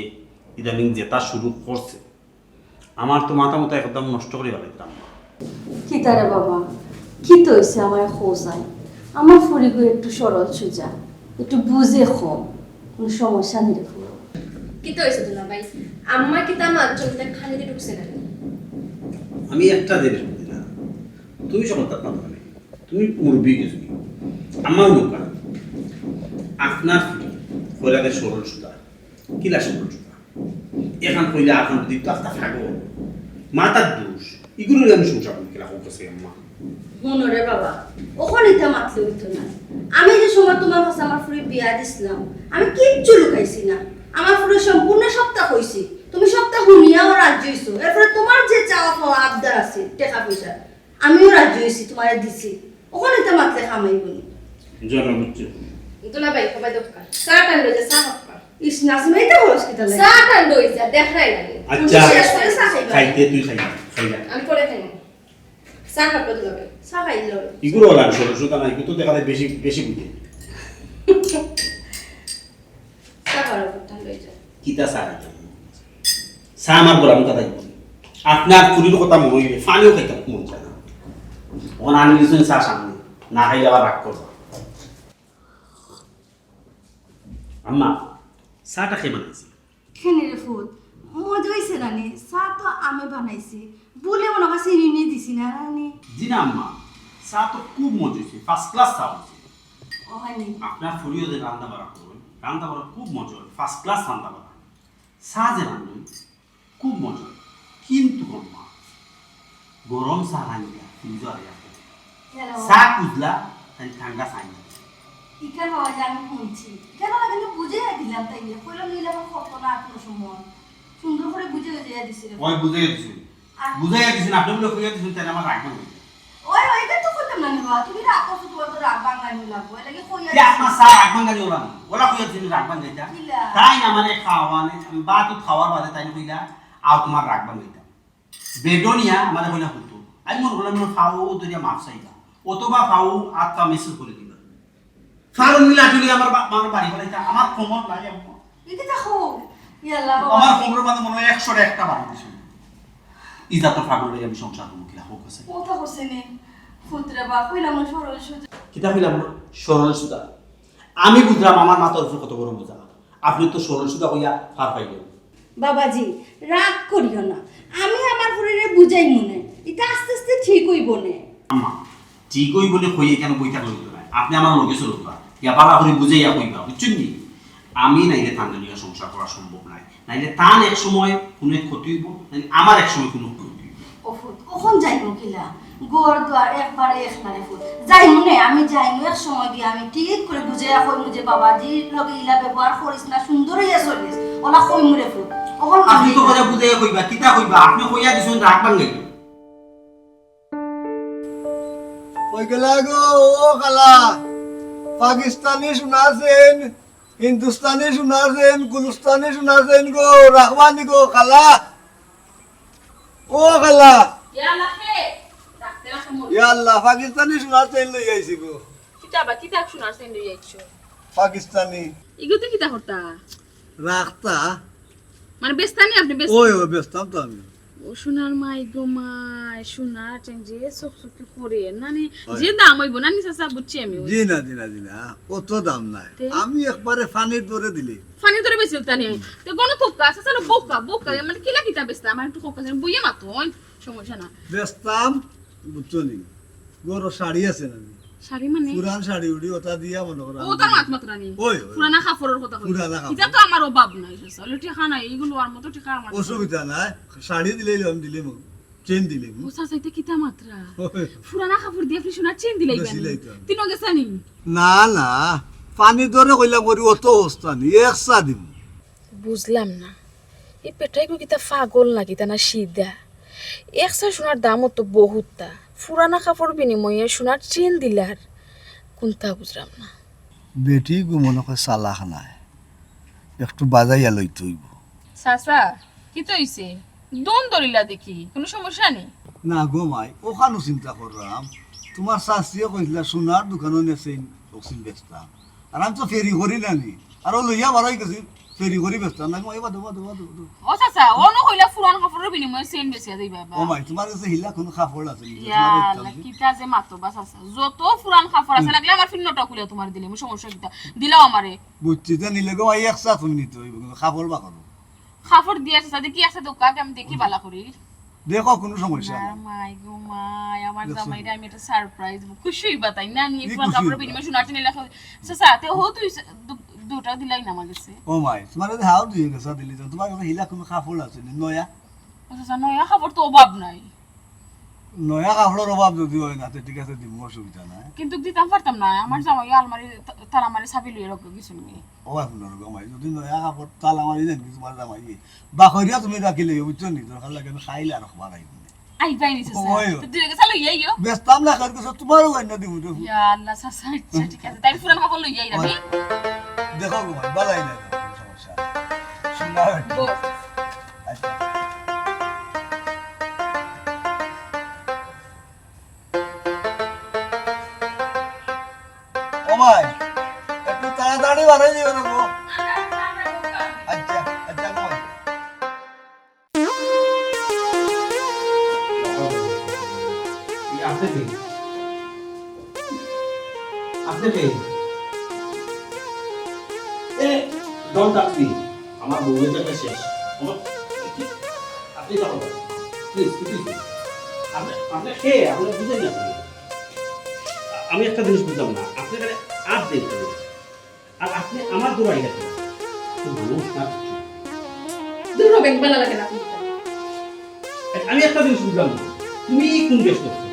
ইদানিং যেটা শুরু করছে, আমার তো মাথা মতো একদম নষ্ট করি ফেলাইতাম। কিতা রে বাবা, কিতা অইছে আমারে কও চাই? আমার ফুরিগু একটু সরল সুজা, একটু বুঝে কম, কোনো সমস্যা নি রে ফুয়া। কিতা অইছে দুলাভাই? আম্মা কিতা মানছইন, তাই খানিতে ঢুকছে না? আমি একটা জিনিস বুঝি না, তুমি সকল তার মাথা নেই, তুমি মুরব্বী কিছু। আমার নৌকা, আপনার ফুরি কইরা দে সরল সুজা, কিলা সরল সুজা? এখান কইলে আখান দিক তো আস্তা থাকো। মাথার দোষ। ইগুলোরে আমি সংসার করি কিলা কইতেছি আম্মা। হুনো রে বাবা, অখন ইতা মাতলে অইতো না। আমি যে সময় তোমার কাছে আমার ফুরি বিয়া দিছলাম, আমি কিচ্ছু লুকাইছি না। আমার ফুরিরে সম্পূর্ণ সবতা কইছি। তুমি সবতা হুনিয়াও রাজি অইছো। এরপরে তোমার যে চাওয়া পাওয়া আবদার আছে, টেকা পয়সা, আমিও রাজি অইছি, তোমারে দিছি। অখন ইতা মাতলে কাম অইবো নি। জানো বুঝছো? দুলাভাই, সবাই দরকার। চা টান রইছে, চা হক্কা। ইস, নাসিমা, ইতা হস কিতা লাগে? চা টান রইছে, দেখাই লাগে। আচ্ছা, শেষ করে চা খাইবা। খাইতে তুই খাইবা, খাইবা। আমি পরে খাইমু। চা হক্কা দুলাভাই। চা খাইলে অয়। ইগুলো ওরা সরল সুজা না, ইগুলো তো দেখা যায় বেশি, বেশি বুঝে। চা খাওয়ার কথা লই যা। কিতা চা খাইতাম? চা আমার গরম কথা বলি। আপনার ফুরির কথা মনে অইলে পানিও খাইতাম মন চায় না। অখন আনি দিছইন চা সামনে, না খাইলে আবার রাগ করবা। আম্মা, চাটা কে বানাইছে? কেনে রে ফুত, মজা অইছে না নি? চা তো আমি বানাইছি, ভুলে মনে হয় চিনি নি দিছি না নি? জি না আম্মা, চা তো খুব মজা অইছে, first class চা অইছে। ও হয় নি? আপনার ফুরিও যে রান্না বাড়া করইন, রান্না বাড়া খুব মজা অয়, first class রান্না বাড়া। চা যে রান্ধইন, খুব মজা অয়। কিন্তু আম্মা, গরম চা রান্ধিয়া ফ্রিজো রাখিয়া কেন? চা খুঁজলা, তাই ঠান্ডা চা আনিয়া। ইখান বাবা যে আমি হুনছি, ইখান বাবা কিন্তু বুঝাইয়া দিলাম, তাই ইয়ে কইলাম, নিলে আমার কত না কোনো সময় সুন্দর করে বুঝে বুঝাইয়া দিছি রে। ওই বুঝাইয়া দিছি। আর বুঝাইয়া দিছি না, আপনি বলে কইয়া দিছেন, তাই আমার রাগ না অইল। ওই, ওই, এটা তো কথা না, না, তুমি রাগ করছো, তোমার তো রাগ ভাঙানি লাগবো, এর লাগি কইয়া ইয়া, দিছি। আমার স্যার রাগ ভাঙানি ওরা না। ওরা কইয়া দিছিল রাগ ভাঙাইতা। কিলা? তাই না, মানে, খাওয়া, মানে, আমি ভাত খাওয়ার বাদে তাই না কইলা, "আও, তোমার রাগ ভাঙাইতা।" বেডো নিয়া আমারে কইলা, "হুতো।" আমি মনে করলাম, মনে হয় ফাও ধরিয়া মাফ চাইবা। অথবা ফাও আত্মা মেসেজ করে দিবা। ফারুন মিলা চুরি আমার বা-, আমার বাড়ি ফেলাইতা, আমার কোমর নাই আম্মা। ইতে দেখো, ইয়াল্লা বাবা। আমার কোমরের মাঝে মনে হয় একশো একটা বাড়ি দিছে। ইজাত ফাগল হয়ে আমি সংসার করবো কিলা হোক আছে। কথা করছে নি, পুত্রে বা, কইলাম না সরল সোজা। কিতা কইলাম না? সরল সুদা। আমি বুঝলাম আমার মাথার উপরে কত বড় বোঝা। আপনি তো সরল সুদা কইয়া ফার পাইলেন। বাবাজি, রাগ করিও না, আমি আমার ফুরিরে বুঝাইমু নে, ইতা আস্তে আস্তে ঠিক অইবো নে। আম্মা, ঠিক অইবো নে কইয়া কেন বই থাকলে হইতো না? আপনি আমার লগে চলুন না, ইয়া বালা করে বুঝাইয়া কইবা, বুঝছেন নি? আমি নাইলে তান লইয়া সংসার করা সম্ভব নায়, নাইলে তান এক সময় কোনো এক ক্ষতি হইব, নাইলে আমার এক সময় কোনো ক্ষতি হইব। ও ফুত, অখন যাইমু কিলা? ঘর দুয়ার একবারে এক না রে ফুত। যাইমু নে, আমি যাইমু, এক সময় দিয়া আমি ঠিক করে বুঝাইয়া কইমু যে, "বাবাজি, লগে ইলা ব্যবহার করিস না, সুন্দর হইয়া চলিস।" ওলা কইমু রে ফুত। অখন আপনি তো বুঝাইয়া কইবা, কিতা কইবা? আপনি কইয়া দিছেন রাগ ভাঙাই। কই গেলা গো, ও খালা? পাকিস্তানি সোনা চেন, হিন্দুস্তানি সোনা চেন, গুলুস্তানি সোনা চেন গো, রাখবানি গো, খালা। ও খালা। ইয়া আল্লাহ, কে? রাখতে রাখতে মরে। ইয়া আল্লাহ, পাকিস্তানি সোনা চেন লই আইছি গো। কিতা বা, কিতা সোনা চেন লই আইছো? পাকিস্তানি। ইগু তো কিতা করতা? রাখতা। মানে বেচতা নি আপনি, বেচতা? ওই, ওই, বেচতাম তো আমি। ও সোনার মাই গো মাই, সোনার চেন যে চকচকে করে, নানি, হয়। যে দাম হইব, নানি চাচা, বুঝছি আমি। জি না, জি না, জি না, অত দাম নাই। তে? আমি একবারে পানির দরে দিলে। পানির দরে বেচতাম নি? হুম। তে গণ কোকা, চাচা, লো বোকা, বোকা, মানে কিলা কিতা বেচতা? আমার একটু কোকা, বইয়ে মাতো, ওই সমস্যা না। বেচতাম, বুঝছো নি? ঘরো শাড়ি আছে না নি? শাড়ি মানে? পুরান শাড়ি উড়ি ওটা দিয়া মনে করো ও, আমি তার মাত মাত্রা নেই। ওই, ওই। পুরানা কাপড়ের কথা কই। পুরানা কাপড়। ইটা তো আমার অভাব নাই, চাচা। ওলে টেকা নাই, এইগুলো আর মতো টেকা আমার কাছে অসুবিধা নাই। শাড়ি দিলেই আমি দিলাম, চেন দিলাম। ও চাচা, ইটা কিতা মাত্রা? ওই। পুরানা কাপড় দিয়া আপনি সোনার চেন দিলাইবেন? দিলাইতাম। তিনও গেছে নি? না, না, পানি ধরে কইলাম করি অত অবস্থা নি, একসা দিম। বুঝলাম না, এই বেটাইগু কিতা পাগল না কিতা না সিধা? একসা সোনার দামও তো বহুততা, পুরানা কাপড় বিনিময়ে সোনার চেন দিলার, কোনটা বুঝলাম না। বেটিগু মনে হয় চালাক নায়, একটু বাজাইয়া লইতে হইব। চাচা, কিতা অইছে? দন ধরিলা দেখি, কোনো সমস্যা নেই? না গো মাই, ওখানো চিন্তা করলাম, তোমার শাশিয়ে কইছিলা সোনার দোকানো নেছেন, ওখান বেচতাম। আর আমি তো ফেরি করি না নি। আর ও লইয়া বাড়াই গেছি, ফেরি করি বেচতাম না। এবার দেবো, দেবো, দেবো, দেবো। ও চাচা, ও ন কইলা পুরান কাপড়ের বিনিময়ে চেন বেচিয়া দিবা বা। ও মাই, তোমার কাছে হিলা কোনো কাপড় আছে নি? ইয়া তোমার আল্লাহ, ইচ্ছা আছে? কিতা যে মাতো বা চাচা। যত পুরান কাপড় আছে, হুম। লাগলে আমার ফিন্নটা খুলে তোমার দিলে, আমি সমস্যা কিতা? দিলাও আমারে। বুঝছি, তে নিলে গো মাই, একসা তুমি নিতে হইব, কিন্তু কাপড় বা করো। কাপড় দিয়া আছে, দেখি আছে তো কাকে আমি দেখি বালা করি। দেখো, কোনো সমস্যা না, নাই। মাই গো মাই, আমার দেখছো? জামাইরে আমি একটা সারপ্রাইজ দিব। খুশি হইবা তাই না? নিয়ে কি পুরান খুশি কাপড় হইবা? বিনিময়ে সোনার চেন লেখা। চাচা, তে হো তুই সে-, দু-, দুটা দিলাই না আমার কাছে। ও মাই, তোমার কাছে হাও দুই গেছা দিলি তো, তোমার কাছে হিলা কোনো কাপড় আছে নি, নয়া? ও চাচা, নয়া কাপড় তো অভাব নাই। নয়া কাপড়ের অভাব যদি হয় না, তে ঠিক আছে, দিমু, অসুবিধা নাই। কিন্তু দিতাম পারতাম না, আমার জামাই আলমারি তা-, তালা মারি চাবি লইয়া রাখবো কিছু নেই। ও এখন রকম হয়, যদি নয়া কাপড় তালা মারি দেন, কিন্তু তোমার জামাই বা করিয়া তুমি রাখিলে, বুঝছো নি? দরকার লাগে আমি খাইলে আর খবর আইব না। আই পাই নি চাচা। ওই। তো দুই গেছা লই আইও। বেচতাম না, কার কাছে তোমারও আইনা দিমু তো। ইয়া আল্লাহ, চাচা, আচ্ছা, ঠিক আছে। তাই পুরান কাপড় লই আই আমি। দেখো গো ভাই, বালাই না, কোনো সমস্যা নাই। শোনা হয়তো। বস। আচ্ছা। ও ভাই, একটু তাড়াতাড়ি বাড়াই দিও না গো। আচ্ছা, আচ্ছা, গো ভাই। এই আপনি কে? আপনি কে? এ, don't touch me। আমার বউয়ের ব্যাপারে শেষ। আমার, আপনি কথা বলেন। Please, please। আপনি, আপনি কে? আপনি বুঝেন না আপনি। আমি একটা জিনিস বুঝলাম না। আপনি এখানে আর দেখবেন। আর আপনি আমার দৌড়াই গেছেন। তো মানুষ না কিছু। দূর হবেন, ভালো লাগে না আপনার। আমি একটা জিনিস বুঝলাম না, তুমি কোন দেশ করছো?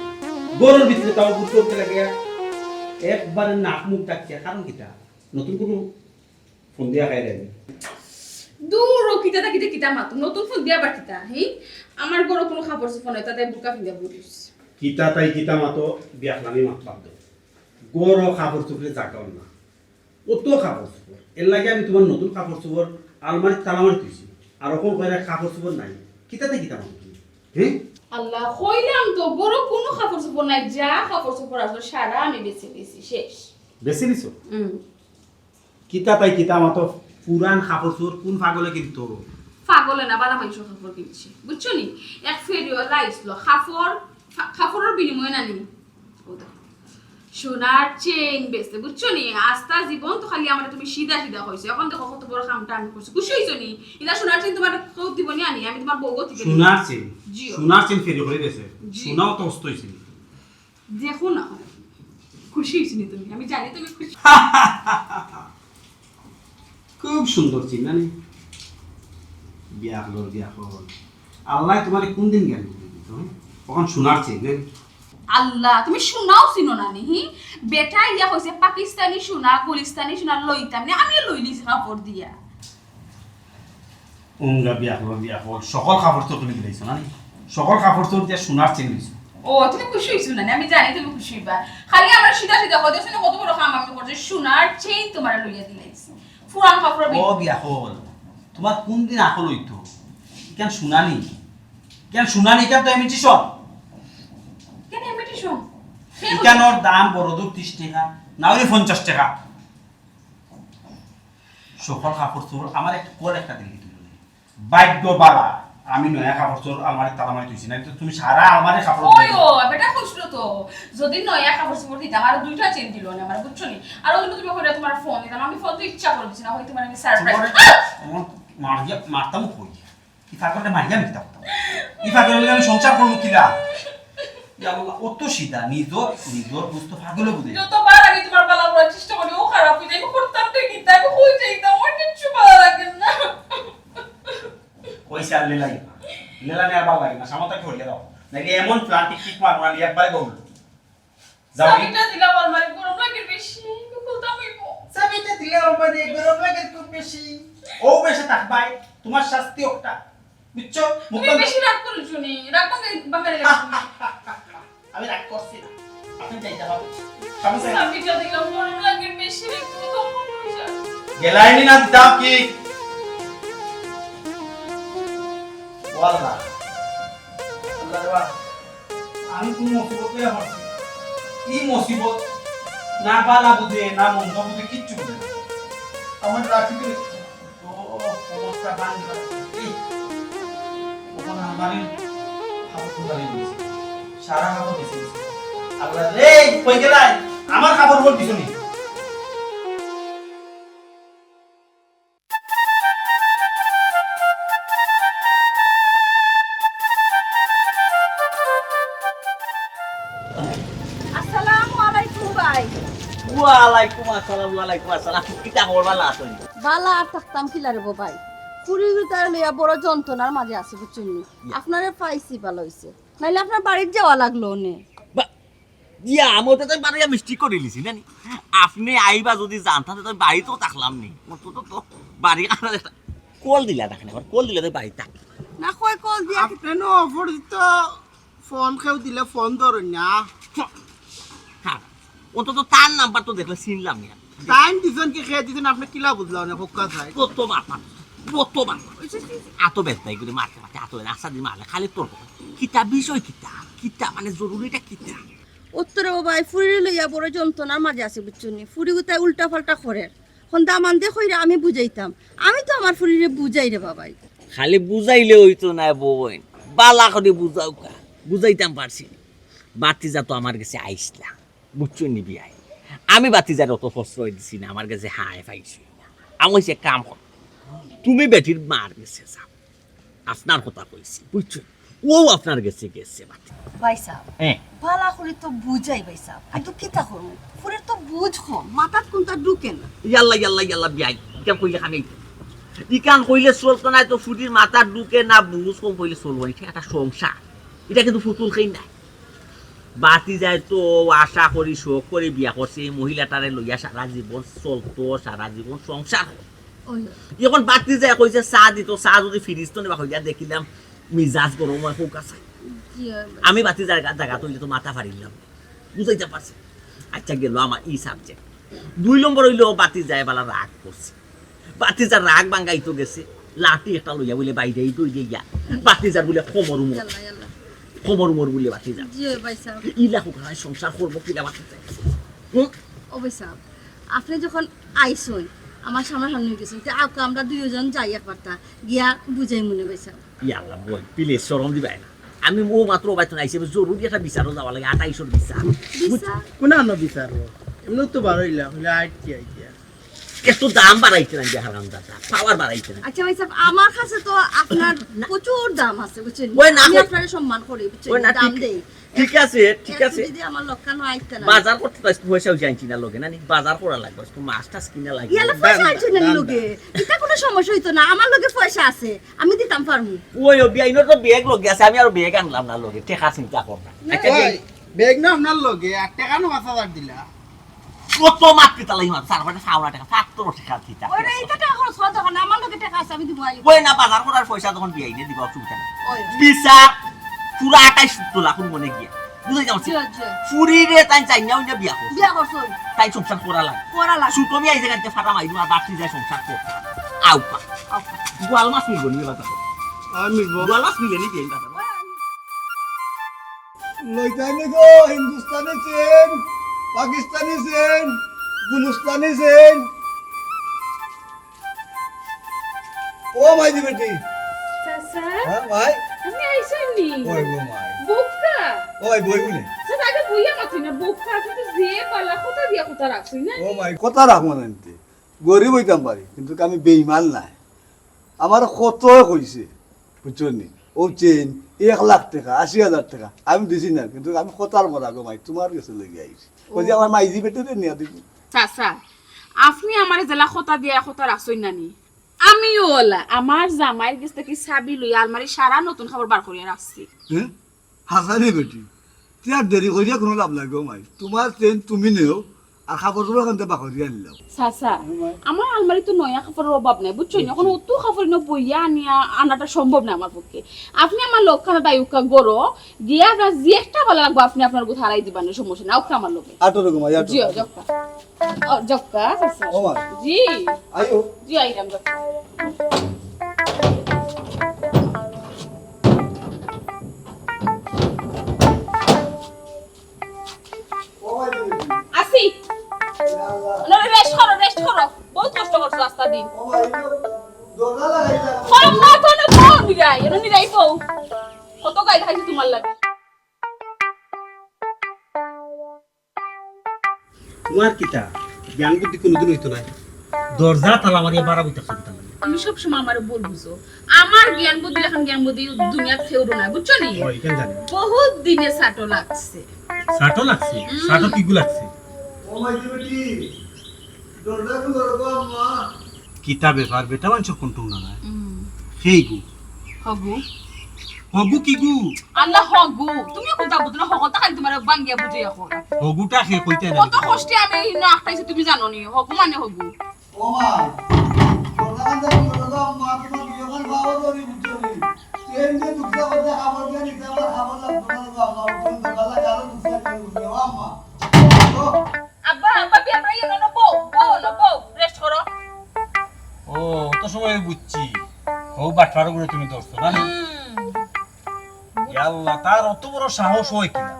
ঘরের ভিতরে তাও বুঝ করতে লাগে, একবারে নাক মুখ ডাকিয়া, কারণ কিতা? নতুন কোনো ফোন দিয়া খাই দেয়নি? দূর, ও কিতা তা কিতা কিতা মাত, নতুন ফোন দিয়া বাটিতা, হি? আমার ঘরে কোনো কাপড় চোপড় নাই, তাতে বুকা ফিন্দা বুঝিস। কিতা তাই কিতা মাতো, বিয়াখলামি মাত বাদ দেও। ঘরো কাপড় চুপড়ে জাগাও না, অত কাপড় চুপড়। এর লাগি আমি তুমার নতুন কাপড় চুপড় আলমারিত তালা মারি থইছি, আর অখন কইরায় কাপড় চুপড় নাই। কিতা তাই কিতা মাতো তুমি? হে? আল্লাহ, কইলাম তো, ঘরো কুনু কাপড় চুপড় নাই, যা কাপড় চুপড় আছিল সারা আমি বেচি দিছি, শেষ। বেচি দিছো? হুম। কিতা তাই কিতা মাতো, পুরান কাপড় চুপড় কুন পাগলে কিনতো? পাগলে না, বালা মানষর কাপড় কিনছি, বুঝছো নি? এক ফেরিওয়ালা আইছিল, কাপড়, কাপড়র বিনিময়ে না নি। ও দেখো, সোনার চেইন বেচছে, বুঝছো নি? আস্তা জীবন তো খালি আমারে তুমি সিধা সিধা কইছো, অখন দেখো কত বড় কামটা আমি করছি, খুশি অইছো নি? ইলা সোনার চেইন তুমার কেউ দিবো নি আনি, আমি তুমার বউগো দিবো নি। সোনার চেইন? জি। সোনার চেইন ফেরি করি বেচে? জি। সোনাও তো অস্ত অইছে নি। দেখো না, খুশি অইছো নি তুমি? আমি জানি তুমি খুশি। খুব সুন্দর চেইন, না নি? বিয়াখলর বিয়াখল। আল্লায় তুমারে কুন দিন জ্ঞান বুদ্ধি দিতো, হে? অখন সোনার চেইন, না নি? আল্লাহ, তুমি সোনাও চিনো না নি, হি? বেটায় ইয়া কইছে পাকিস্তানি সোনা, গুলিস্তানি সোনা লইতাম নি, আমিও লইলিছি কাপড় দিয়া। উঙ্গা বিয়াখলর বিয়াখল, সকল কাপড় তো তুমি দিলাইছো না নি? সকল কাপড় তো দিয়া সোনার চেইন দিছো। ও, তুমি খুশি অইছো না নি? আমি জানি তুমি খুশি অইবা। খালি আমারে সিধা সিধা কইছো না, কত বড় কাম আমি করছি, সোনার চেইন তুমারে লইয়া দিলাইছি। পুরান কাপড় বি- ও বিয়াখল, তুমার কুন দিন আকল অইতো? ইখান সোনা নি? ইখান সোনা নি, ইখান তো imitation। কেনে imitation? ইখানর দাম বড় জোর তিশ টেকা, না অইলে পঞ্চাশ টেকা। সকল কাপড় চোপড় আমার একটা কল একটা দিলে দিল না। ভাগ্য বালা, আমি নয়া কাপড় চোপড় আলমারি তালা মারি থইছি, না তো তুমি সারা আলমারি কাপড় ওই ধুইছো। ও, বেটা খুশলো তো, যদি নয়া কাপড় চোপড় দিতাম, আরো দুইটা চেইন দিল না আমার, বুঝছো নি? আর ওই তুমি কইরা তুমার ফোন দিতাম, আমি ফোন তো ইচ্ছা করে দিছি না, হয় তুমার আমি সারপ্রাইজ। তোমারে আমার মারিয়া, মারতাম কই? ই পাগলরে মারিয়া আমি কিতা করতাম? ই পাগলর লগে আমি সংসার করমু কিলা? ইয়া আল্লাহ, অত সিধা, নিজর, নিজর দুস্ত পাগলে বুঝে। যতবার আমি তুমার বালা করার চেষ্টা করি, ও খারাপ অই যায়, আমি করতাম তো কিতা, আমি কই যাইতাম, আমার কিচ্ছু ভালা লাগে না। কইছে আর লেলাই না। লেলা নিয়া ভালা লাগে না, সামনে থাকি হরিয়া দাও। নাইলে এমন প্লান্টিক কিক মারমু, আমি একবারে দৌড়। যাও নি। চাবিটা দিলাম আলমারি, গরম লাগে বেশি, খুলতাম অইবো। চাবিটা দিলাম আলমারি, গরম লাগে খুব বেশি। ও বেশি থাকবায়, তুমার শাস্তি একটা। বুঝছো? তুমি মুখটা বেশি রাগ করছো নি, রাগ ভাঙ্গাই, ভাঙ্গাই লাগে। আমি রাগ করছি না। আপনি যাইতে হবে। সামনে যাই। চাবিটা দিলাম, গরম লাগে বেশি, একটু তো গেলাইনি না দাও কি? ও আল্লাহ। আল্লাহ রে বাবা। আমি কোন মুসিবত লইয়া পড়ছি? ই মুসিবত না বালা বুঝে, না মন্দ বুঝে, কিচ্ছু বুঝে না। আমার রাখি দিলে ও, অবস্থা ভাঙি গেল। এই, ওখানে আমার কাপড় খুলে নিয়েছে। সারা কাপড় বেঁচে গেছে। আল্লাহ রে, কই গেলাই? আমার কাপড় উপর দিছো নি? আসসালামু আলাইকুম ভাই। ওয়ালাইকুম আসসালাম, ওয়ালাইকুম আসসালাম। কিতা খবর, ভালা আছইন? ভালা আর থাকতাম কিলা রে বা ভাই। ফুরি গুতারে লইয়া বড় যন্ত্রণার মাঝে আছি, বুঝছইন নি? ইয়া। আপনারে পাইছি, ভালা অইছে। নাইলে আপনার বাড়িত যাওয়া লাগলো নে। বা-, ইয়া, আমি তো তাই বাড়ি মিষ্টি করিলিছি, না নি? আপনে আইবা যদি জানতাম, তো বাড়িত থাকলাম নি। মোর তো, তো, তো বাড়ি কাটা একটা কল দিলা না কেনে? আবার কল দিলা তো বাড়িত থাক। না, কই কল দিয়া? আপনে না অপরিচিত ফোন কেউ দিলে ফোন ধরইন না। হ্যাঁ, অন্তত তার নাম্বার তো দেখলে চিনলাম না। টাইম দিছেন কি, খেয়ে দিছেন, আপনে কিলা বুঝলা না? হক্কা চাই। কত বাপা, কত বাপা। আতো বেদ নাই করে মারতে মারতে আতো বেদ আশা দিয়ে মারলে খালি তোর কথা। কিতা বিষয় কিতা? কিতা মানে জরুরিটা কিতা? উত্তরে ও ভাই, ফুরিরে লইয়া বড় যন্ত্রণার মাঝে আছে, বুঝছো নি? ফুরি গুতায় উল্টা পাল্টা করে। এখন দামান দে কইরা আমি বুঝাইতাম। আমি তো আমার ফুরিরে বুঝাই রে বাবাই। খালি বুঝাইলে অইতো না বইন, বালা করে বুঝাও কা। বুঝাইতাম পারছি। বাতিজা তো আমার গেছে আইসলা। বুঝছো নি বিয়াই? আমি বাতিজার অত প্রশ্রয় দিছি না, আমার গেছে হায় পাইছি না। আমি কইছি, এক কাম কর, তুমি বেটির মার গেছে যাও, আপনার কথা কইছি, বুঝছো? ও আপনার গেছে গেছে বাতি। ভাই সাহেব, হ্যাঁ। বালা করে তো বুঝাই ভাই সাহেব, কিন্তু কিতা করবো? ফুরির তো বুঝ কম, মাথাত কোনটা ঢুকে না। ইয়াল্লা, ইয়াল্লা, ইয়াল্লা, বিয়াই, ইকান কইলে খানি। ইকান কইলে চলতো না, তো ফুরির মাথাত ঢুকে না, বুঝ কম কইলে চলবো না, এটা একটা সংসার। এটা কিন্তু ফুতুল খেয়ে নাই। বাতিজায় তো আশা করি শখ করি বিয়া করছে, এই মহিলাটারে লইয়া সারা জীবন চলতো, সারা জীবন সংসার। ওই। এখন বাতিজায় কইছে চা দিত, চা যদি ফিরিজ তো নেবা কইয়া দেখিলাম মিজাজ গরম হয়, হোক আছে। জি, অয় ভাই। আমি ভাতিজার জাগাত অইলে তো মাথা ফাড়িলাম, বুঝাইতাম পারছি। আচ্ছা, গেল আমার ই সাবজেক্ট। দুই নম্বর অইলো ভাতিজায় বালা রাগ করছে। ভাতিজার রাগ ভাঙ্গাইতো গেছে, লাঠি একটা লইয়া বুলে বাইরে এই দই দিয়া ভাতিজার বুলে কোমর উমর, ইয়াল্লা, ইয়াল্লা। কোমর উমর বুলে ভাতিজার। জি, অয় ভাই সাহেব। ইলা হুকানায় সংসার করবো কিলা ভাতিজায়? হুম? ও ভাই সাহেব, আপনে যখন আইছইন, আমার সামনাসামনি অই গেছইন, তে আউক্কা আমরা দুইওজন যাই একবারটা, গিয়া বুঝাইমুনে ভাই সাহেব। ইয়াল্লা বইন, প্লিজ, শরম দিবায় না। আমি অউ মাত্র অবায়তন আইছি, আমি জরুরি একটা বিচারো যাওয়া লাগে, আটাইশর বিচার। বিচার? কুনানো বিচার? এমনেউ তো বারইলা, অইলে আইট কি আইডিয়া? একটু দাম বাড়াইছে না যে হারামজাদা, পাওয়ার বাড়াইছে না। আচ্ছা ভাই সাহেব, আমার কাছে তো আপনার প্রচুর দাম আছে, বুঝছেন? ওই না, আমি ওই আপনারে সম্মান করি, বুঝছেন? ওই না, দাম ঠিক, দেই। ঠিক আছে, ঠিক আছে। যদি আমার লগে না আইতা না। বাজার করতে তো আজকে পয়সাও জানছি না লগে, না নি? বাজার করা লাগবো, আজকে মাছ টাছ কিনা লাগবো। ইয়াল্লা, পয়সা আছে না লগে? ইটা কুনু সমস্যা অইতো না, আমার লগে পয়সা আছে, আমি দিতাম পারমু। ওই, ও বিয়াইনর তো ব্যাগ লগে আছে, আমি আরো ব্যাগ আনলাম না লগে, টেকা চিন্তা কর না। না। আচ্ছা, ওই, ব্যাগ না আপনার লগে, আর টেকা না পাঁচ হাজার দিলা। কত মাত কিতা লাগি মাত, স্যার, মানে সাওনা টেকা, সাতশো টেকা দিতা। ওরে, ইটা টেকা খরচ করার দরকার নাই, আমার লগে টেকা আছে, আমি দিমু, আইও। ওই না, বাজার করার পয়সা তখন বিয়াইনে দিবা, অসুবিধা নাই। ওই। বিচার, পুরা আটাইশ তো লাখ মনে গিয়া। বুঝাইতাম পারছি? জি, জি। ফুরিরে তাইন চাইনা অইনা বিয়া করছে। বিয়া করছে ওই। তাই সংসার করা লাগে। করা লাগে। ছোট মিয়া এই জাগাত ফাটা মাইরু আর ভাতিজায় সংসার করতা। আউক্কা। আউক্কা। গোয়াল মাছ মিলবো নি বাজার? আর মিলবো। গোয়াল মাছ মিলে নি বিয়াইন বাজার? লইতাই নি গো, হিন্দুস্তানি চেন, পাকিস্তানি চেন, গুলুস্তানি চেন। ও মাই দি বেটি। চাচা? হ্যাঁ, মাই? আপনি আইছেন নি? ওই গো মাই। বোকা? ওই বই বলে। চাচা, আগে বইয়া মাতি না, বোকা, আপনি তো যে পালা, কথা দিয়া কথা রাখছই না? ও মাই, কথা রাখবো না নিতে। গরিব অইতাম পারি, কিন্তু আমি বেইমান নায়। আমার কত কইছে, বুঝছো নি? ও চেন, এক লাখ টেকা, আশি হাজার টেকা, আমি দিছি না, কিন্তু আমি কথার মরা গো মাই, তোমার গেছে লইয়া আইছি। কইছে, ও। আমার মাইজি বেটিরে নিয়া দিবি। চাচা, আপনি আমারে যেলা কথা দিয়া কথা রাখছইন না নি? আমিও ওলা, আমার জামাইর গেছ থাকি চাবি লইয়া আলমারি সারা নতুন কাপড় বার করিয়া রাখছি। হ্যাঁ? হাছা নি বেটি? তে আর দেরি করিয়া কুনু লাভ নাই গো মাই। তোমার চেন তুমি নেও, আর কাপড় চোপড় খানতে বাকরিয়া আনিলাও। চাচা, হুম, মাই। আমার আলমারিত নয়া কাপড়র অভাব নাই, বুঝছইন? নি? অখন অত কাপড় ইনো বইয়া আনিয়া আনাটা সম্ভব নায় আমার পক্ষে। আপনি আমার লগে খানো আউক্কা গরো, গিয়া আপনার যে একটা ভালা লাগবো, আপনি আপনার গুত হারাই দিবা নে, সমস্যা নাই, আউক্কা আমার লগে। আটো রকম, আই আটো। জি, যাউক্কা। ও, যাউক্কা, চাচা। ও মা। জি। আইও। জি, আইরাম, যাউক্কা। ও মা, এই যে। আসি। ইয়া আল্লাহ। না, রেস্ট করো, রেস্ট করো। বহুত কষ্ট করছো রাস্তা দিন। ও মা, এই তো দরজা লাগাইলা। খরম না তো না, বউ নিরাই, এনো নিরাই বউ। কত গাইল খাইছি তোমার লাগি। তোমার কিতা? জ্ঞান বুদ্ধি কোনোদিন অইতো নায়। দরজা তালা মারিয়া বারা বই থাকছো কিতা লাগি? তুমি সব সময় আমারে ভুল বুঝো। আমার জ্ঞান বুদ্ধি অখন জ্ঞান বুদ্ধি দুনিয়াত কেউরও নাই, বুঝছো নি? ও, ইখান জানি। বহুত দিনে সাটো লাগছে। সাটো লাগছে? হুম। সাটো কিগু লাগছে? ও মাই বেটি, দরজা খুলো গো আম্মা। কিতা ব্যাপার? বেটা মানষর কণ্ঠ হুনা নায়। হুম। হেই গু। হগু। হগু কিগু? আল্লাহ হগু। তুমি কুনতা বুঝো না, হগলতা খালি তোমারে ভাঙ্গিয়া বুঝাইয়া কই। হগুটা কে কইতে না। কত কষ্টে আমি ইনো আটকাইছি তুমি জানো নি? হগু মানে হগু। ও মা, দরজা খান খুলো গো আম্মা, তোমার বিয়ে খান খাওয়া ধরি বুঝছো নি? ট্রেন যে দুঃখা করতে খাবার দিয়ে নিতে আমার খাবার লাগতো না গো আম্মা, বুঝছো নি? দোকান লাগে আরো দুঃখা করে বুঝছো, ও আম্মা। ও। আব্বা, আব্বা, বিয়া করাইয়া না, না, বউ, বউ, না, বউ, রেস্ট করো। ও, অত সময় বুঝছি। ও বাটপার করে তুমি ধরছো না? হুম। ইয়াল্লা, তার অত বড় সাহস হয় কিনা?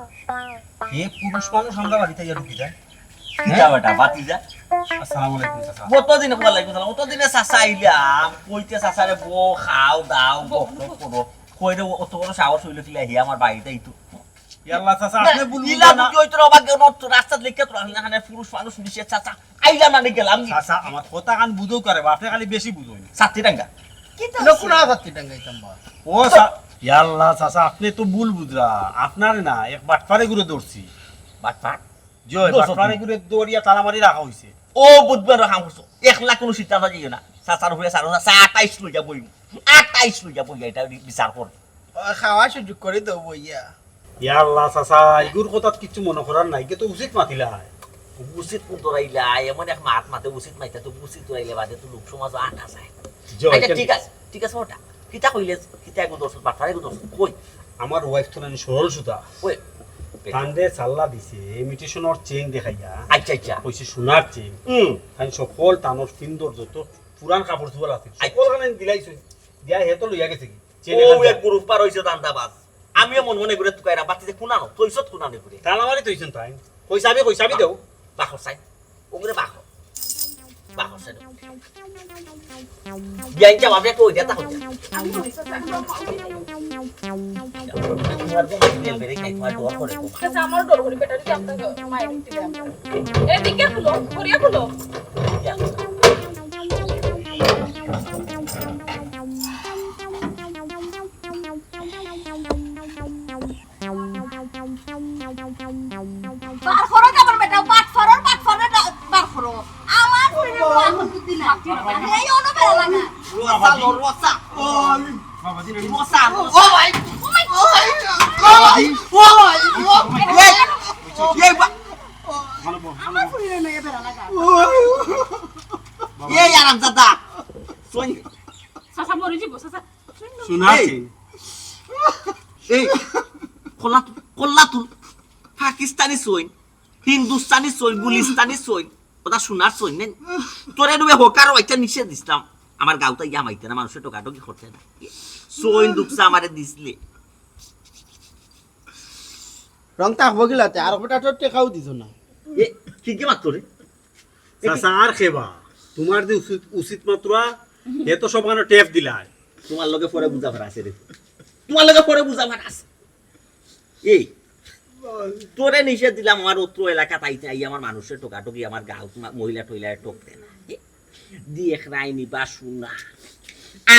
হে পুরুষ মানুষ আমরা বাড়িতে গিয়ে ঢুকি যায়? কিতা বেটা, ভাতিজা? আসসালামু আলাইকুম, চাচা। কতদিনে, ওয়ালাইকুম সালাম। কতদিনে চাচা আইলাম, কইতে চাচারে বউ, খাও, দাও, গফ টফ করো। কই রে, অত বড় সাহস হইলো কিলা, হে আমার বাড়িতে আইতো। ইয়াল্লা, চাচা, আপনি ভুল ইলা বুঝা না। বুঝি হইতো না, অবাক কেন? রাস্তাত লেখা তো রাখলে, এখানে পুরুষ মানুষ নিষেধ, চাচা। আইলাম মানে গেলাম নি। চাচা, আমার কথা কান বুঝো করে, আপনি খালি বেশি বুঝইন। সাতটি টাঙ্গা। কিতা না, আছে? কোন সাতটি টাঙ্গা ইতাম বা? ও, চা-, ইয়াল্লা, চাচা, আপনি তো ভুল বুঝরা। আপনারে না, এক বাটপারে ঘুরে ধরছি। বাটপার? জি, ধরছো বাটপারে তুমি? ঘুরে ধরিয়া তালা মারি রাখা হইছে। ও, বুধবার কাম করছো। এক লাখ কোনো সিদ্ধান্ত দিও না। চাচার উপরে চার হাজার, চা আটাইশ লইয়া বইমু। আটাইশ লইয়া বইয়া এটা বি-, বিচার কর। ও, খাওয়া সুযোগ করে দেও বইয়া। ইয়াল্লা, চাচা, ইগুর কথাত কিচ্ছু মনে করার নাই। ইগে তো উচিত মাতিলা হয়। উচিত কোন দৌড়াইলা, এমন এক মাত মাতে উচিত মাইতা তো উচিত দৌড়াইলে বাদে তো লোক সমাজ আটা যায়। জি, আচ্ছা, এখান ঠিক আছে, ঠিক আছে, ওটা। কিতা কইলে, কিতা এগু দর্শক, বাটপার এগু দর্শক, কই? আমার ওয়াইফ তো নানি সরল সুতা। ওই, তানরে সাল্লা দিছে ইমিটেশনর চেইন দেখাইয়া। আচ্ছা, আচ্ছা। কইছে সোনার চেইন। হুম। তাইন সকল তানর ফিন্দর যত পুরান কাপড় চোপড় আছে, আচ্ছা। সকল খান দিলাইছে। দিয়া হে তো লইয়া গেছে কি? চেইন ও, এখান এক দিয়া। গ্রুপ পার হইছে ধান্দাবাজ। আমিও মন মনে করে তুকাইরা বাতিতে কুনানো, তইছত কুনানো করে। তালা মারি তইছইন তাইন। কইসাবি, কইসাবি দেও। বাখর সাইন। ওগুরে বাখর। বাখর সাইন। বিয়াইন যা বাপরে তো ওইটা তাহলে। তোমার বউ তেল বেড়ে খাই, তোমার ডর করে তো। আচ্ছা, আমার ডর করি, বেটা যদি আপনাকে মায়ের দিতে দেন। এদিকে খুলো, ঘুরিয়ে খুলো। বার করো আমার বেটা, বাট ফরর, বাট ফরর, বার করো। আমার শরীরে তো আর বুদ্ধি নাই। এই অনো বেড়া লাগা। রোসা, লো, রোসা। ওই। রোসা, ও রোসা। ভাই। ও ভাই। ও ভাই। ও ভাই। ও ভাই। এই, এই বা- আমার শরীরে নাই বেড়া লাগা। এই আরামজাদা। শুন। চাচা মরে যাবো, চাচা। শোনা এই। আছে। এই, কল্লা তুল, কল্লা তুল। পাকিস্তানি সৈন, হিন্দুস্তানি সৈন, গুলিস্তানি সৈন, ওটা সোনার সৈন নেন। তোরে ডুবে হকার ওইটা নিষেধ দিছিলাম। আমার গাউতা ইয়া মাইতে না, মানুষের টোকাটোকি করতে না। সৈন দুপসা আমারে দিছলে। রং তা হবো গিলাতে, আর বেটা তো টেকাও দিত না। এ, কি কি মাত্র রে? চাচা আর খেবা, তোমার যে উচিত, উচিত মাত্রা, এ তো সব মানে টেপ দিলায়। তোমার লগে পরে বুঝা ফারা আছে রে। তোমার লগে পরে বুঝা ফারা আছে। এই, তোরে নিষেধ দিলাম আমার অত্র এলাকাত আইতে, আই আমার মানুষের টোকাটুকি, আমার গাঁও মহিলা টইলায় টোক দে না। এ, দি এক রায় নিবা শুনা।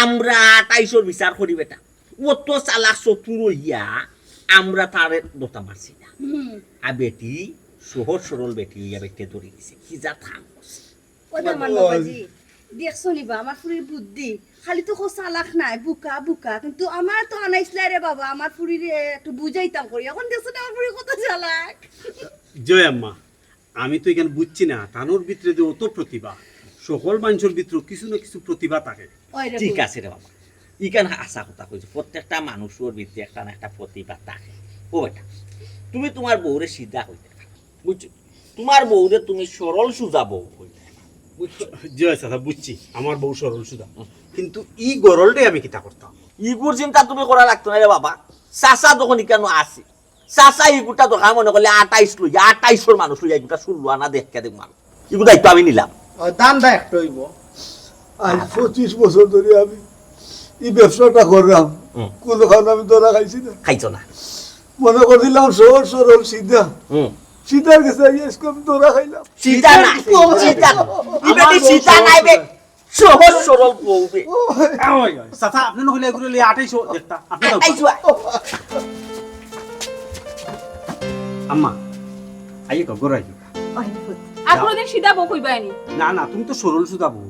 আমরা আটাইশর বিচার করি বেটা। অত চালাক চতুর হইয়া আমরা তারে দোতা মারছি না। হুম। আর বেটি, সহজ সরল বেটি হইয়া বেটে ধরে গেছে। কি যা থাম। ও দামান বাবাজি, দেখছো নি বা, আমার ফুরির বুদ্ধি। খালি তো কো চালাক নাই, বুকা, বুকা। কিন্তু আমার তো আনাইছলাই রে বাবা, আমার ফুরিরে একটু বুঝাইতাম করি। এখন দেখছো না আমার ফুরি কত চালাক। জয় আম্মা, আমি তো এখান বুঝছি না, তানোর ভিতরে যে অত প্রতিভা, সকল মানুষের ভিতরে কিছু না কিছু প্রতিভা থাকে। ওই রে ঠিক বাবা। আছে রে বাবা, ইখান আশা কথা কইছে, প্রত্যেকটা মানুষের ভিতরে একটা না একটা প্রতিভা থাকে। ও বেটা, তুমি তোমার বউরে সিধা কইতে পারো, বুঝছো? তোমার বউরে তুমি সরল সুজা বউ কইতে পারো, বুঝছো? জি চাচা, বুঝছি, আমার বউ সরল সুজা। হুম। কিন্তু ই গরলটাই আমি কিতা করতাম? ইগুর চিন্তা তুমি করা লাগতো না রে বাবা। চাচা যখন ইখানো আছে, চাচা ইগুটা দরকার মনে করলে আটাইশ লইয়া, আটাইশর মানুষ লইয়া ইগুটা ষোলো আনা দেখকে দেখবো আমি। ইগু দায়িত্ব আমি নিলাম। ও, দান দা একটা হইব। আজ পঁচিশ বছর ধরে আমি এই ব্যবসাটা করলাম, হুম। কোনোখানে আমি ধরা খাইছি না। খাইছো না। মনে করছিলাম সহজ সরল সিধা। হুম। সিধার গেছে আইয়া আজকে আমি ধরা খাইলাম। সিধা না, সিধা না। ই বেটি সিধা নাই বে। সহজ সরল বউ বে। ওই, ওই, চাচা, আপনি না হইলে এগুলো লিয়ে আটাইশো দেখতা। আপনি দাও। আটাইশো। আম্মা, আইয়ে গো, ঘরে আইও। আর কোনোদিন সিধা বউ কইবায় নি? না, না, তুমি তো সরল সুজা বউ।